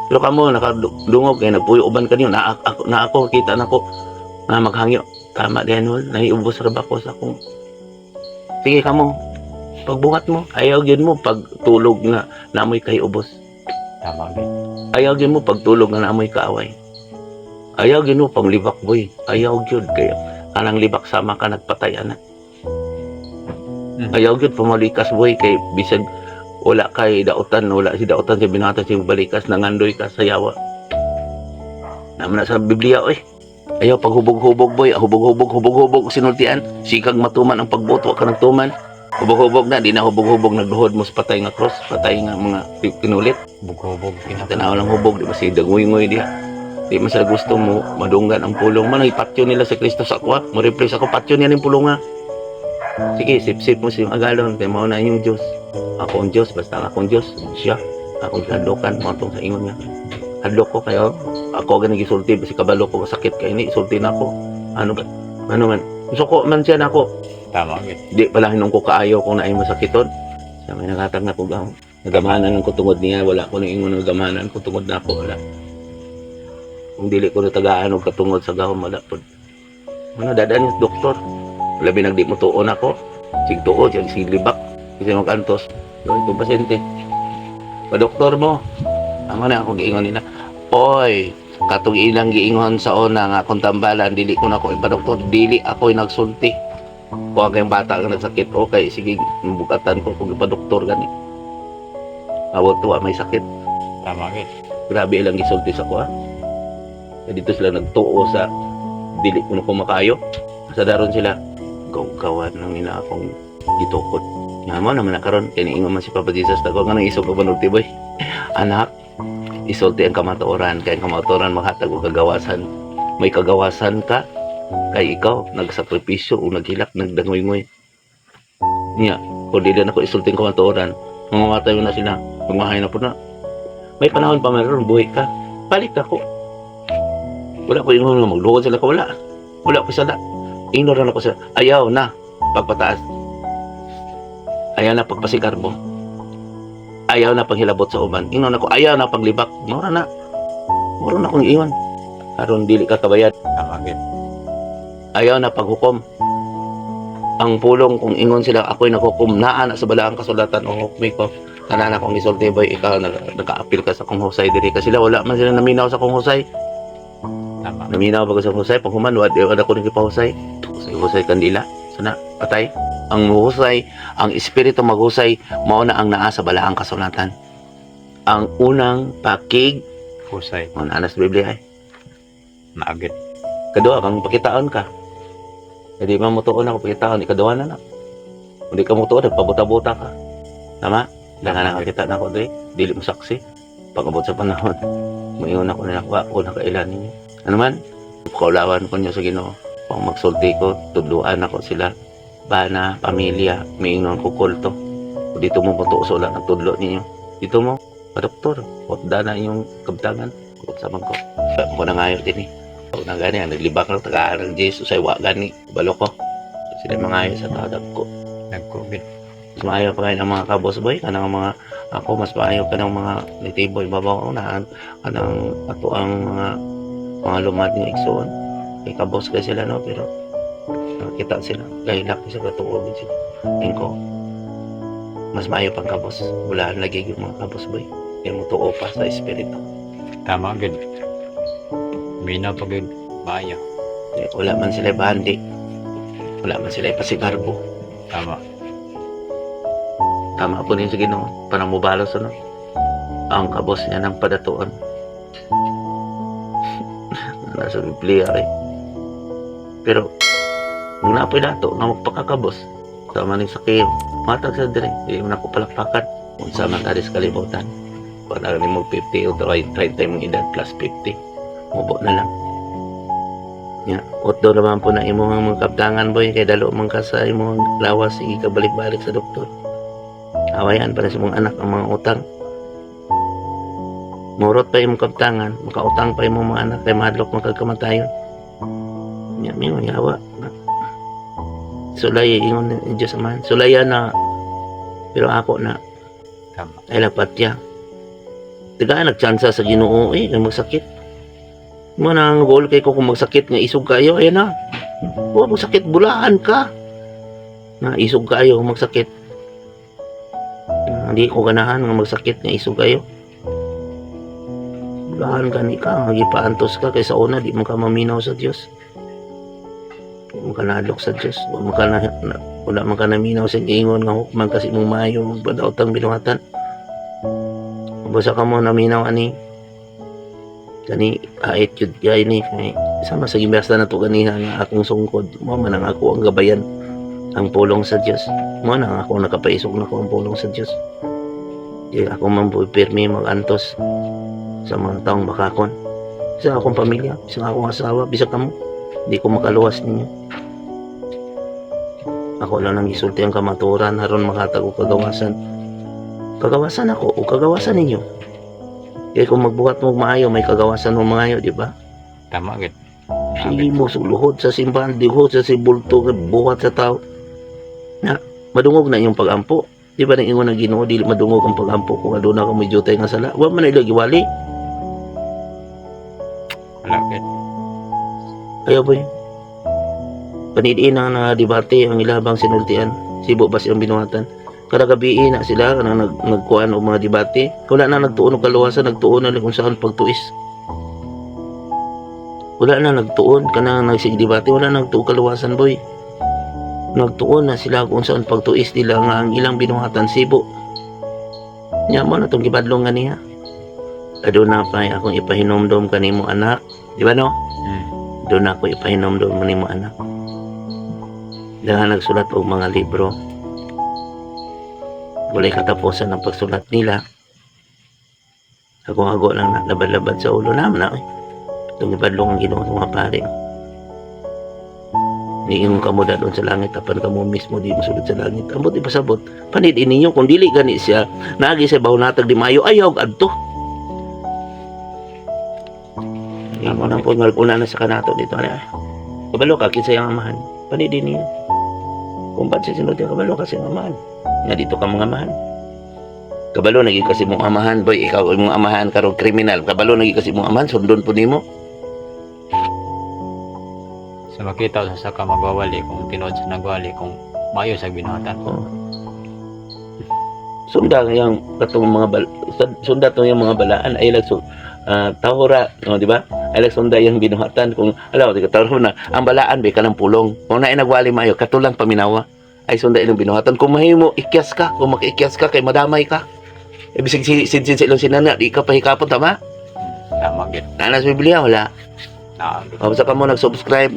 Pero kamo nakadungog kay nagpuyo uban kanyo na ako, na ako kita nako nga maghangyo. Tama din hol, naiubos ra ba ko sa akong. Sige kamo. Pagbuhat mo, ayaw gyud mo pagtulog nga namoy kay ubos. Tama gid. Ayaw gyud mo pagtulog nga naamoy kaaway. Ayaw gyud mo panglibak, boy. Ayaw gyud kayo. Kanang libak sama ka nagpatay ana. Ayaw gyud pumalikas, boy, kay bisag wala kay dautan, wala si dautan si binata si balikas nangandoy ka sa yawa. Naman na sa Biblia oy. Ayaw paghubog-hubog, boy, hubog-hubog, hubog-hubog sinultian. Sikag matuman ang pagbuot, wa ka nagtuman. Hubog-hubog na, di na hubog-hubog nagduhod mo sa patay nga cross, patay nga mga kinulit. Bughubog kinapon. Tanaw lang hubog, di ba si dagungoy diha. Di man sila gusto mo madunggan ang pulong man ipatyo nila sa Kristo sa akwa. Mo replace ako patyo niya ning pulong nga. Sige, sip-sip mo siyang agalon kay mao na inyong Dios. Ako ang Dios, basta ang akong Dios, siya. Akong hadlokan mo atong sa ingon niya. Hadlok ko kayo. Ako gani gisulti basi kabalo ko masakit kay ni isulti na ako. Ano ba? Ano man? Suko man siya nako. Tama gid. Di pala hinong ko kaayo kung naay masakiton. Sa may nakatag na ko gaw. Nagamanan ko tungod niya, wala ko na ingon nagamanan ko tungod na ako, wala. Kung dili ko natagaan og katungod sa gahom, wala pod. Ano, dadaan yung doktor. Labi nagdi mo tuon ako. Sig tuo, sig sig libak. Kasi mag-antos. So, itong pasyente. Pa-doktor mo. Amo na ako giingon nila. Oy, katong ilang giingon sa una nga akong tambalan, dili ko na ako ipa-doktor, dili ako nagsulti. Kung ang kayong bata nga nagsakit, okay, sige, bukatan ko kung ipa-doktor gani. Awag tuwa may sakit. Tama gid. Grabe ilang gisulti sa kuha. Kaya dito sila nagtuo sa dili ko na kumakayo. Sa daron sila, gawgawan ng ina akong gitukod. Nga mo naman na karon kay niingon man si Papa Jesus dako nga nang isog ka panulti, boy. Anak, isulti ang kamatuoran kay ang kamatuoran maghatag og kagawasan. May kagawasan ka kay ikaw nagsakripisyo o naghilak nagdangoy-ngoy. Niya, kung dili na ko isulti ang kamatuoran, mamamatay mo na sila, magmahay na po na. May panahon pa meron, buhay ka. Balik ako. Wala ko ingon nga magluhod sila ko, wala. Wala ko sala. Ingno ra ko sila. Ayaw na pagpataas. Ayaw na pagpasigarbo. Ayaw na panghilabot sa uban. Ingno na ko ayaw na paglibak. Mura na. Mura na akong iwan. Aron dili ka kabayad. Tama gid. Ayaw na paghukom. Ang pulong kung ingon sila ako'y naghukom naa na sa balaang kasulatan o hukmi ko. Tanan akong gisulti, boy, ikaw naka-appeal ka sa kong husay diri ka sila wala man sila naminaw sa kong husay. Tama. Naminaw ba ko sa husay pag human wa di ako nagpahusay. Husay husay kandila sana patay. Ang husay, ang espiritu maghusay mao na ang naa sa balaang kasulatan. Ang unang pakig Husay. mo naa na sa Biblia ay. Naagit. Kaduha kang pakitaon ka. Hindi man mo tuon ako pakitaon, ikaduha na na. Hindi ka mo tuon, nagpabuta-buta ka. Tama? Lang na nakakita na ako diri, dili mo saksi. Pag-abot sa panahon, mayon ako na nakuha ako nakailan ninyo. Ano man, kaulawan ko niyo sa Ginoo. Kung magsulti ko, tudluan ako sila. Bana, pamilya, miingnon ko kulto. O dito mo mutuo sa wala nagtudlo ninyo. Dito mo, pa-doktor, otda na inyong kabtangan. Kung sa ko. Ako na ngayon din eh. Ako na gani, ang naglibak ng taga-arang Jesus ay wa gani. Balo ko. Sila mga sa tadag ko. Nagkugid. Mas maayo pa kayo ng mga kabos, boy, kanang mga ako mas maayo pa ng mga nitiboy babaw na kanang ato ang mga Mga lumad nga igsoon. Kay kabos kay sila, no, pero nakita sila gahilak sa katuo gid sila. Ingko mas maayo pang kabos. Bulaan lagi yung mga kabos, boy. Kay mo tuo pa sa espiritu. Tama gid. Mina pa gid maayo. Kay wala man sila bandi. Wala man sila pasigarbo. Tama. Tama po niyo sa Ginoo. Panamubalos ano. Ang kabos niya ng padatuon. Nasa Biblia eh. Pero, kung napoy nato nga magpakakabos, sama ning sakiyo. Matag sa dire, hindi mo na ko palakpakan. Kung sa man tayo sa kalibutan. Kung ano ni mo 50 o 30 mong edad plus 50. Mubo na lang. Ya, otdo naman po na imong mga kaptangan, boy, kay dalo man ka sa imong lawas, sige ka balik-balik sa doktor. Awayan para sa imong anak ang mga utang. Murot pa imong kaptangan, makautang pa imong mga anak kay mahadlok man kag kamatayon. Nya mingon yawa. Sulay ingon ni Dios Amahan. Sulaya na pero ako na Tama. ay lagpatya. Tigaan nagtsansa sa Ginoo eh kay magsakit. Mo na ang goal kay ko kung magsakit nga isog kayo ayan na. Wa magsakit, bulaan ka. Na isog kayo magsakit. Na, hindi ko ganahan nga magsakit nga isog kayo. Bulaan ka ni ka, nga gipaantos ka kay sa una di man ka maminaw sa Dios. Di man ka nahadlok sa Dios. Wa man ka na wala man ka naminaw sa giingon nga hukman kasi mong maayo magpadaot ang binuhatan. Basta ka mo naminaw ani kani ait yun gay ni kay sama sa gibasta na to ganiha nga akong sungkod mo man ang ako ang gabayan ang pulong sa Dios mo na ang ako nakapaisog na ko ang pulong sa Dios. Di ako man po pirmi magantos sa mga taong bakakon sa akong pamilya, sa akong asawa, bisag kamo di ko makaluwas ninyo. Ako lang nang gisulti ang kamaturan aron makatag og kagawasan. Kagawasan ako o kagawasan ninyo. Kaya kung magbuhat mo og maayo, may kagawasan mo maayo, di ba? Tama gid. Sige mo, luhod sa simbahan, luhod sa sibulto, buhat sa tao. Na, madungog na inyong pag-ampo. Di ba nang ingon ng Ginoo, dili madungog ang pag-ampo kung aduna ka may jutay nga sala. Wa man na ila giwali. Wala gid. Ayaw ba yun? Panidiin na na debate ang ilabang sinultian. Sibo ba siyang binuhatan? Kada gabi na sila kanang nagkuan og mga debate. Wala na nagtuon og kaluwasan, nagtuon na lang kung saan pagtuis. Wala na nagtuon kanang nagsig debate, wala na nagtuon kaluwasan, boy. Nagtuon na sila kung saan pagtuis nila nga ang ilang binuhatan sibo. Nya mo na tong gibadlong nga niya. Aduna pa akong ipahinomdom kanimo, anak. Di ba no? Mm. Doon ako ipahinomdom mo nimo, anak. Dahil nagsulat og mga libro. Walay katapusan ang pagsulat nila. Ako lang na labad-labad sa ulo naman na eh. Itong ibadlong ang Ginoo sa mga pare. Niingon ka mo doon sa langit, apan ka mo mismo di mosulod sa langit. Ambot ipasabot. Panid ninyo kung dili gani siya, naagi sa bahunatag di maayo, ayaw adto. Ingon ang po, una na sa kanato dito. Ano, kabalo ka, kinsa iyang amahan. Panid ninyo. Kung ba't siya sinulti, kabalo ka sa iyang amahan. Nga dito ka mga amahan. Kabalo nagi kasi mong amahan, boy, ikaw imong amahan karon kriminal. Kabalo nagi kasi mong amahan, sundon po nimo. So makita sa ka magwawali kung tinuod sa nagwali kung maayo sa binuhatan. Oo. Sunda yang katong mga sunda tong yung mga balaan ay lag so, tahura, no, di ba? Ay lag sunda yung binuhatan kung alam di ka tahura na ang balaan be kanang pulong. Kung naay nagwali maayo katulang paminawa ay sunda ilang binuhatan. Kung mahimo ikyas ka, kung makiikyas ka kay madamay ka. E bisag si sin sin sa ilong sinana di ka pahikapon, tama? Tama gid. Naa sa Biblia wala. Naa gid. O, basta ka mo nag-subscribe.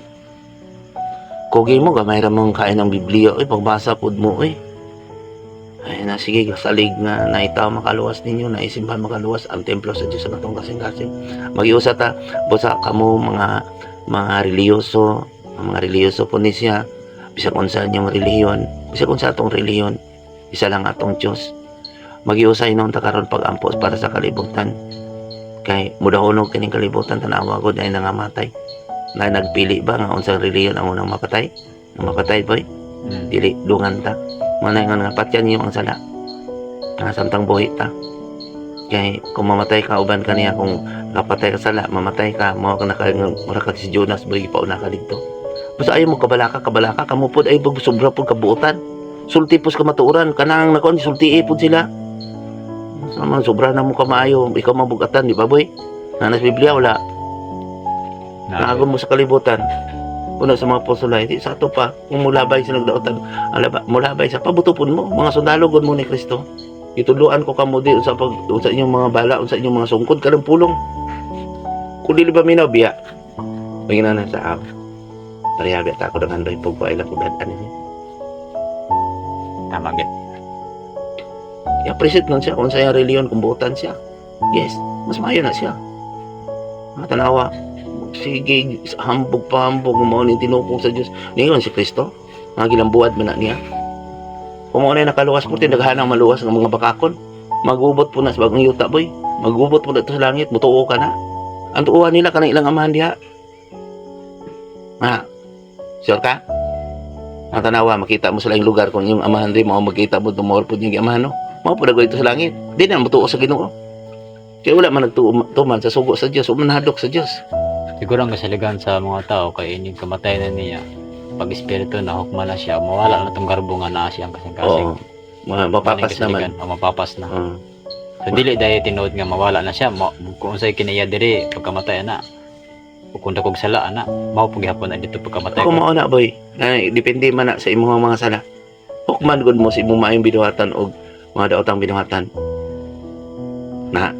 Kugi mo, gamay ra mong kain ng Biblia. Uy, pagbasa pod mo, uy. Ay, na, sige, salig nga, naitaw makaluwas ninyo, naisimbahan makaluwas, ang templo sa Diyos sa katong kasing-kasing. Mag-iusa ta, busa kamo mga reliyoso, ang mga reliyoso po ni siya, bisag unsa inyong relihiyon, bisag unsa atong relihiyon, isa lang atong Diyos. Mag-iusa inon ta karon pag-ampos para sa kalibutan. Kay mudahonog kining kalibutan, tanawa ko dahil nangamatay na nagpili ba nga unsang relihiyon ang unang mapatay? Ang mapatay, boy, dili dungan ta. Manay nga nga patyan niyo ang sala. Nga samtang buhi ta. Kay kung mamatay ka uban kaniya, kung nakapatay ka sala, mamatay ka, mao ka naka mura ka si Jonas ba, ipauna ka didto. Basta ayaw mo kabalaka, kabalaka kamo pod ay sobra pod kabuotan. Sulti pos kamatuoran kanang nakuan, sulti pod sila. Basta man sobra na mo kamaayo, ikaw mabugatan, di ba, boy? Nanas Biblia wala. Naagon mo sa kalibutan. Una sa mga apostol di sa ato pa, kung mulabay sa nagdaotan, alaba, mulabay sa pabutupon mo, mga sundalo gud mo ni Kristo. Ituluan ko kamo di sa pag sa inyong mga bala, sa inyong mga sungkod kanang pulong. Kung dili ba minaw biya. Pangina na sa am. Pareha biya ta ako ng handoy pug ko ay lang kung dad ani. Tama gid. I-appreciate lang siya kung sa iyang reliyon, kung buotan siya. Yes, mas maayo na siya. Mga tanawa, sige, hambog pa hambog, mao ni tinukong sa Diyos. Ningon si Kristo, mga gilambuad man na niya. Kung mao na nakaluwas po, tinaghanang maluwas ng mga bakakon. Magubot po na sa bagong yuta, boy. Magubot po na ito sa langit, mutuo ka na. Ang tuuhan nila, kanang ilang amahan diha. Ha? Sure ka? Ang tanawa, makita mo sa laing lugar kung yung amahan rin, mao makita mo, tumuor po yung amahan, no? Mao po ito sa langit. Di na mutuo sa Ginoo. Kaya wala man nagtuman sa sugo sa Dios, o manahadlok sa Dios. Siguro ang kasaligan sa mga tao kay inig kamatay na niya. Pag espiritu na hukma na siya, mawala na tong garbo nga naa siya ang kasing-kasing. Oo. Mapapas naman. O mapapas na. Oo. So dili dahil tinuod nga mawala na siya, kung unsay kinaya diri pagkamatay ana. O kung dakog sala ana, mao pud gihapon na dito pagkamatay. Ako mao na, boy. Ay, depende man na sa imong mga sala. Hukman gud mo sa imong maayong binuhatan og mga daotang binuhatan. Na.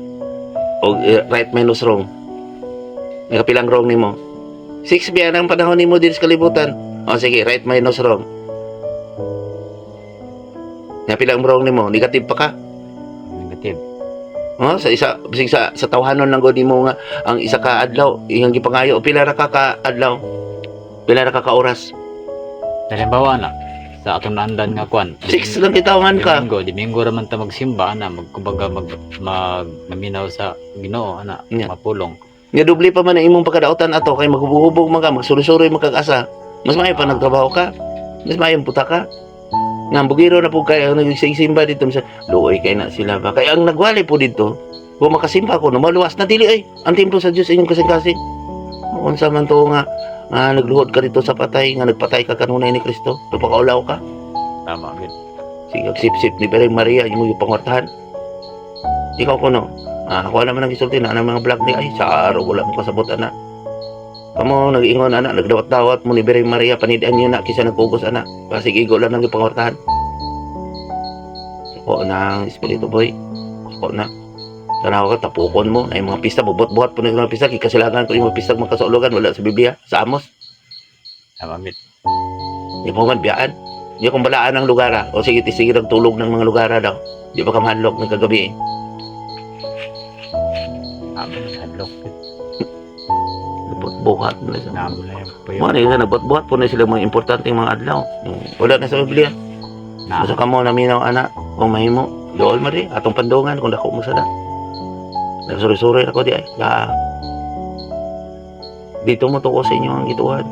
Og right minus wrong. May kapilang wrong nimo? 6 biya ang panahon nimo din sa kalibutan. O sige, right minus wrong. Nga pilang wrong nimo, negative pa ka. Negative. Oh, sa isa bisig sa tawhanon lang gud nimo nga ang isa ka adlaw iyang gipangayo, pila ra ka ka adlaw? Pila ra ka ka oras? Halimbawa na sa atong naandan nga kwan. 6 lang kitawan ka. Domingo, Domingo ra man ta magsimba ana, magkumbaga mag, mag maminaw sa Ginoo ana, mapulong. Nga doble pa man ang imong pagkadaotan ato kay maghubo-hubog man ka, magsuri-suri man kag asa. Mas maayo pa nagtrabaho ka. Mas maayo puta ka. Nga ang bugiro na po kay ang nagsimba dito sa luoy kay na sila ba. Kay ang nagwali po dito, kung makasimba ko, no, maluwas na dili ay ang templo sa Dios inyong kasing-kasing. Unsa man to nga nga nagluhod ka dito sa patay, nga nagpatay ka kanunay ni Kristo, napakaulaw ka. Tama gid. Sige, sip-sip ni Bereng Maria, yung mga pangwartahan. Ikaw ko no. Ah, ako naman ang gisulti na ang mga vlog ni ay sa araw wala mo kasabot ana. Kamo nag-ingon ana, nagdawat-dawat mo ni Bereng Maria, panidan niyo na kisa nagpugos ana. Pasig igo lang ang gipangwartahan. Suko na ang espiritu, boy. Suko na. Tanaw ka, tapukon mo na yung mga pista, bubot-buhat po na yung mga pista, kikasilangan ko yung mga pista mga kasaulugan, wala sa Biblia, sa Amos. Tama gid. Di mo man biyaan. Di kung balaan ang lugar ah. O sige, sige ang tulog ng mga lugar ah, daw. Di ba kamahadlok ng kagabi eh. Tama hadlok gid. Nagbuhat na sila. Tama na yung puyo. Mga na nagbuhat po na sila mga importanteng mga adlaw. Wala na sa Biblia. Na. Basta kamo naminaw ana kung mahimo. Dool man di atong pandungan kung dako mo sada. Nagsuri-suri ako di ay. La. Dito mo tuko sa inyo ang gituan.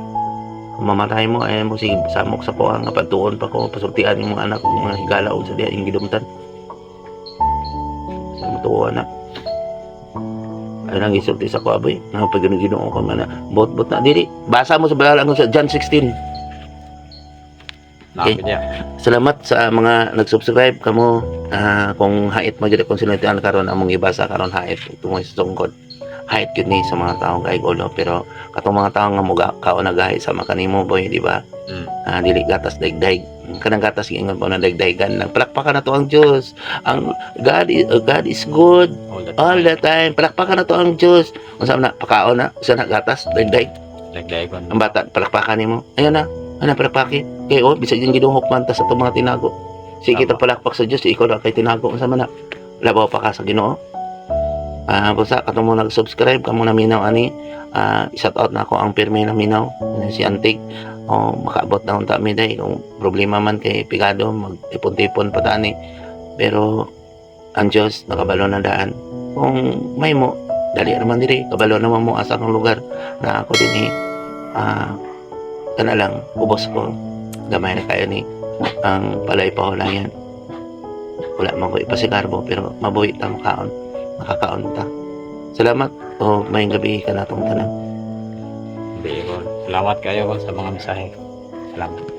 Kung mamatay mo ay mo sige samok sa kuha nga pagtuon pa ko pasultian yung mga anak ko mga higala sa diya yung gidumtan. Sa mo tuko ana. Ay nang gisulti sa kuha, boy. Nang pag Ginoo ko man na bot-bot na dili. Basa mo sa balaan sa John 16. Na Okay. gid ya. Salamat sa mga nag-subscribe kamo. Kung hait man gyud akong sinultian karon, among ibasa karon hait tungod sa tungkod. Hait gyud ni sa mga taong kay ulo, pero katong mga tawo nga muga kaon nagahi sa makanimo, boy, di ba? Dili gatas daigdaig. Kanang gatas giingon po na daigdaigan lang. Palakpakan na to ang Dios. Ang God is good All the all time. the time. Palakpakan na to ang Dios. Unsa man na pakaon na, usa na gatas daigdaig. Dagdagon. Ang bata palakpakan nimo. Ayan na. Ana palakpaki. Kay oh bisag yung ginuhok man ta sa itong mga tinago. Sige Tama. ta palakpak sa Dios, ikaw na kay tinago unsa man na. Labaw pa ka sa Ginoo. Basta katong mo nag-subscribe kamo na minaw ani, shout out na ako ang pirmi na minaw si Antig. O makaabot na unta mi day kung problema man kay pigado magtipon-tipon pa tani, pero ang Dios nakabalo na daan kung may mo dali naman diri, kabalo naman mo asa kang lugar na ako din eh. Kana lang ubos ko, gamay na kayo ni ang palay pahulayan, wala man ko ipasigarbo pero mabuhi ta makaon. Makakaon ta. Salamat o maayong gabii kanatong tanan. Salamat kayo sa mga mensahe. Salamat.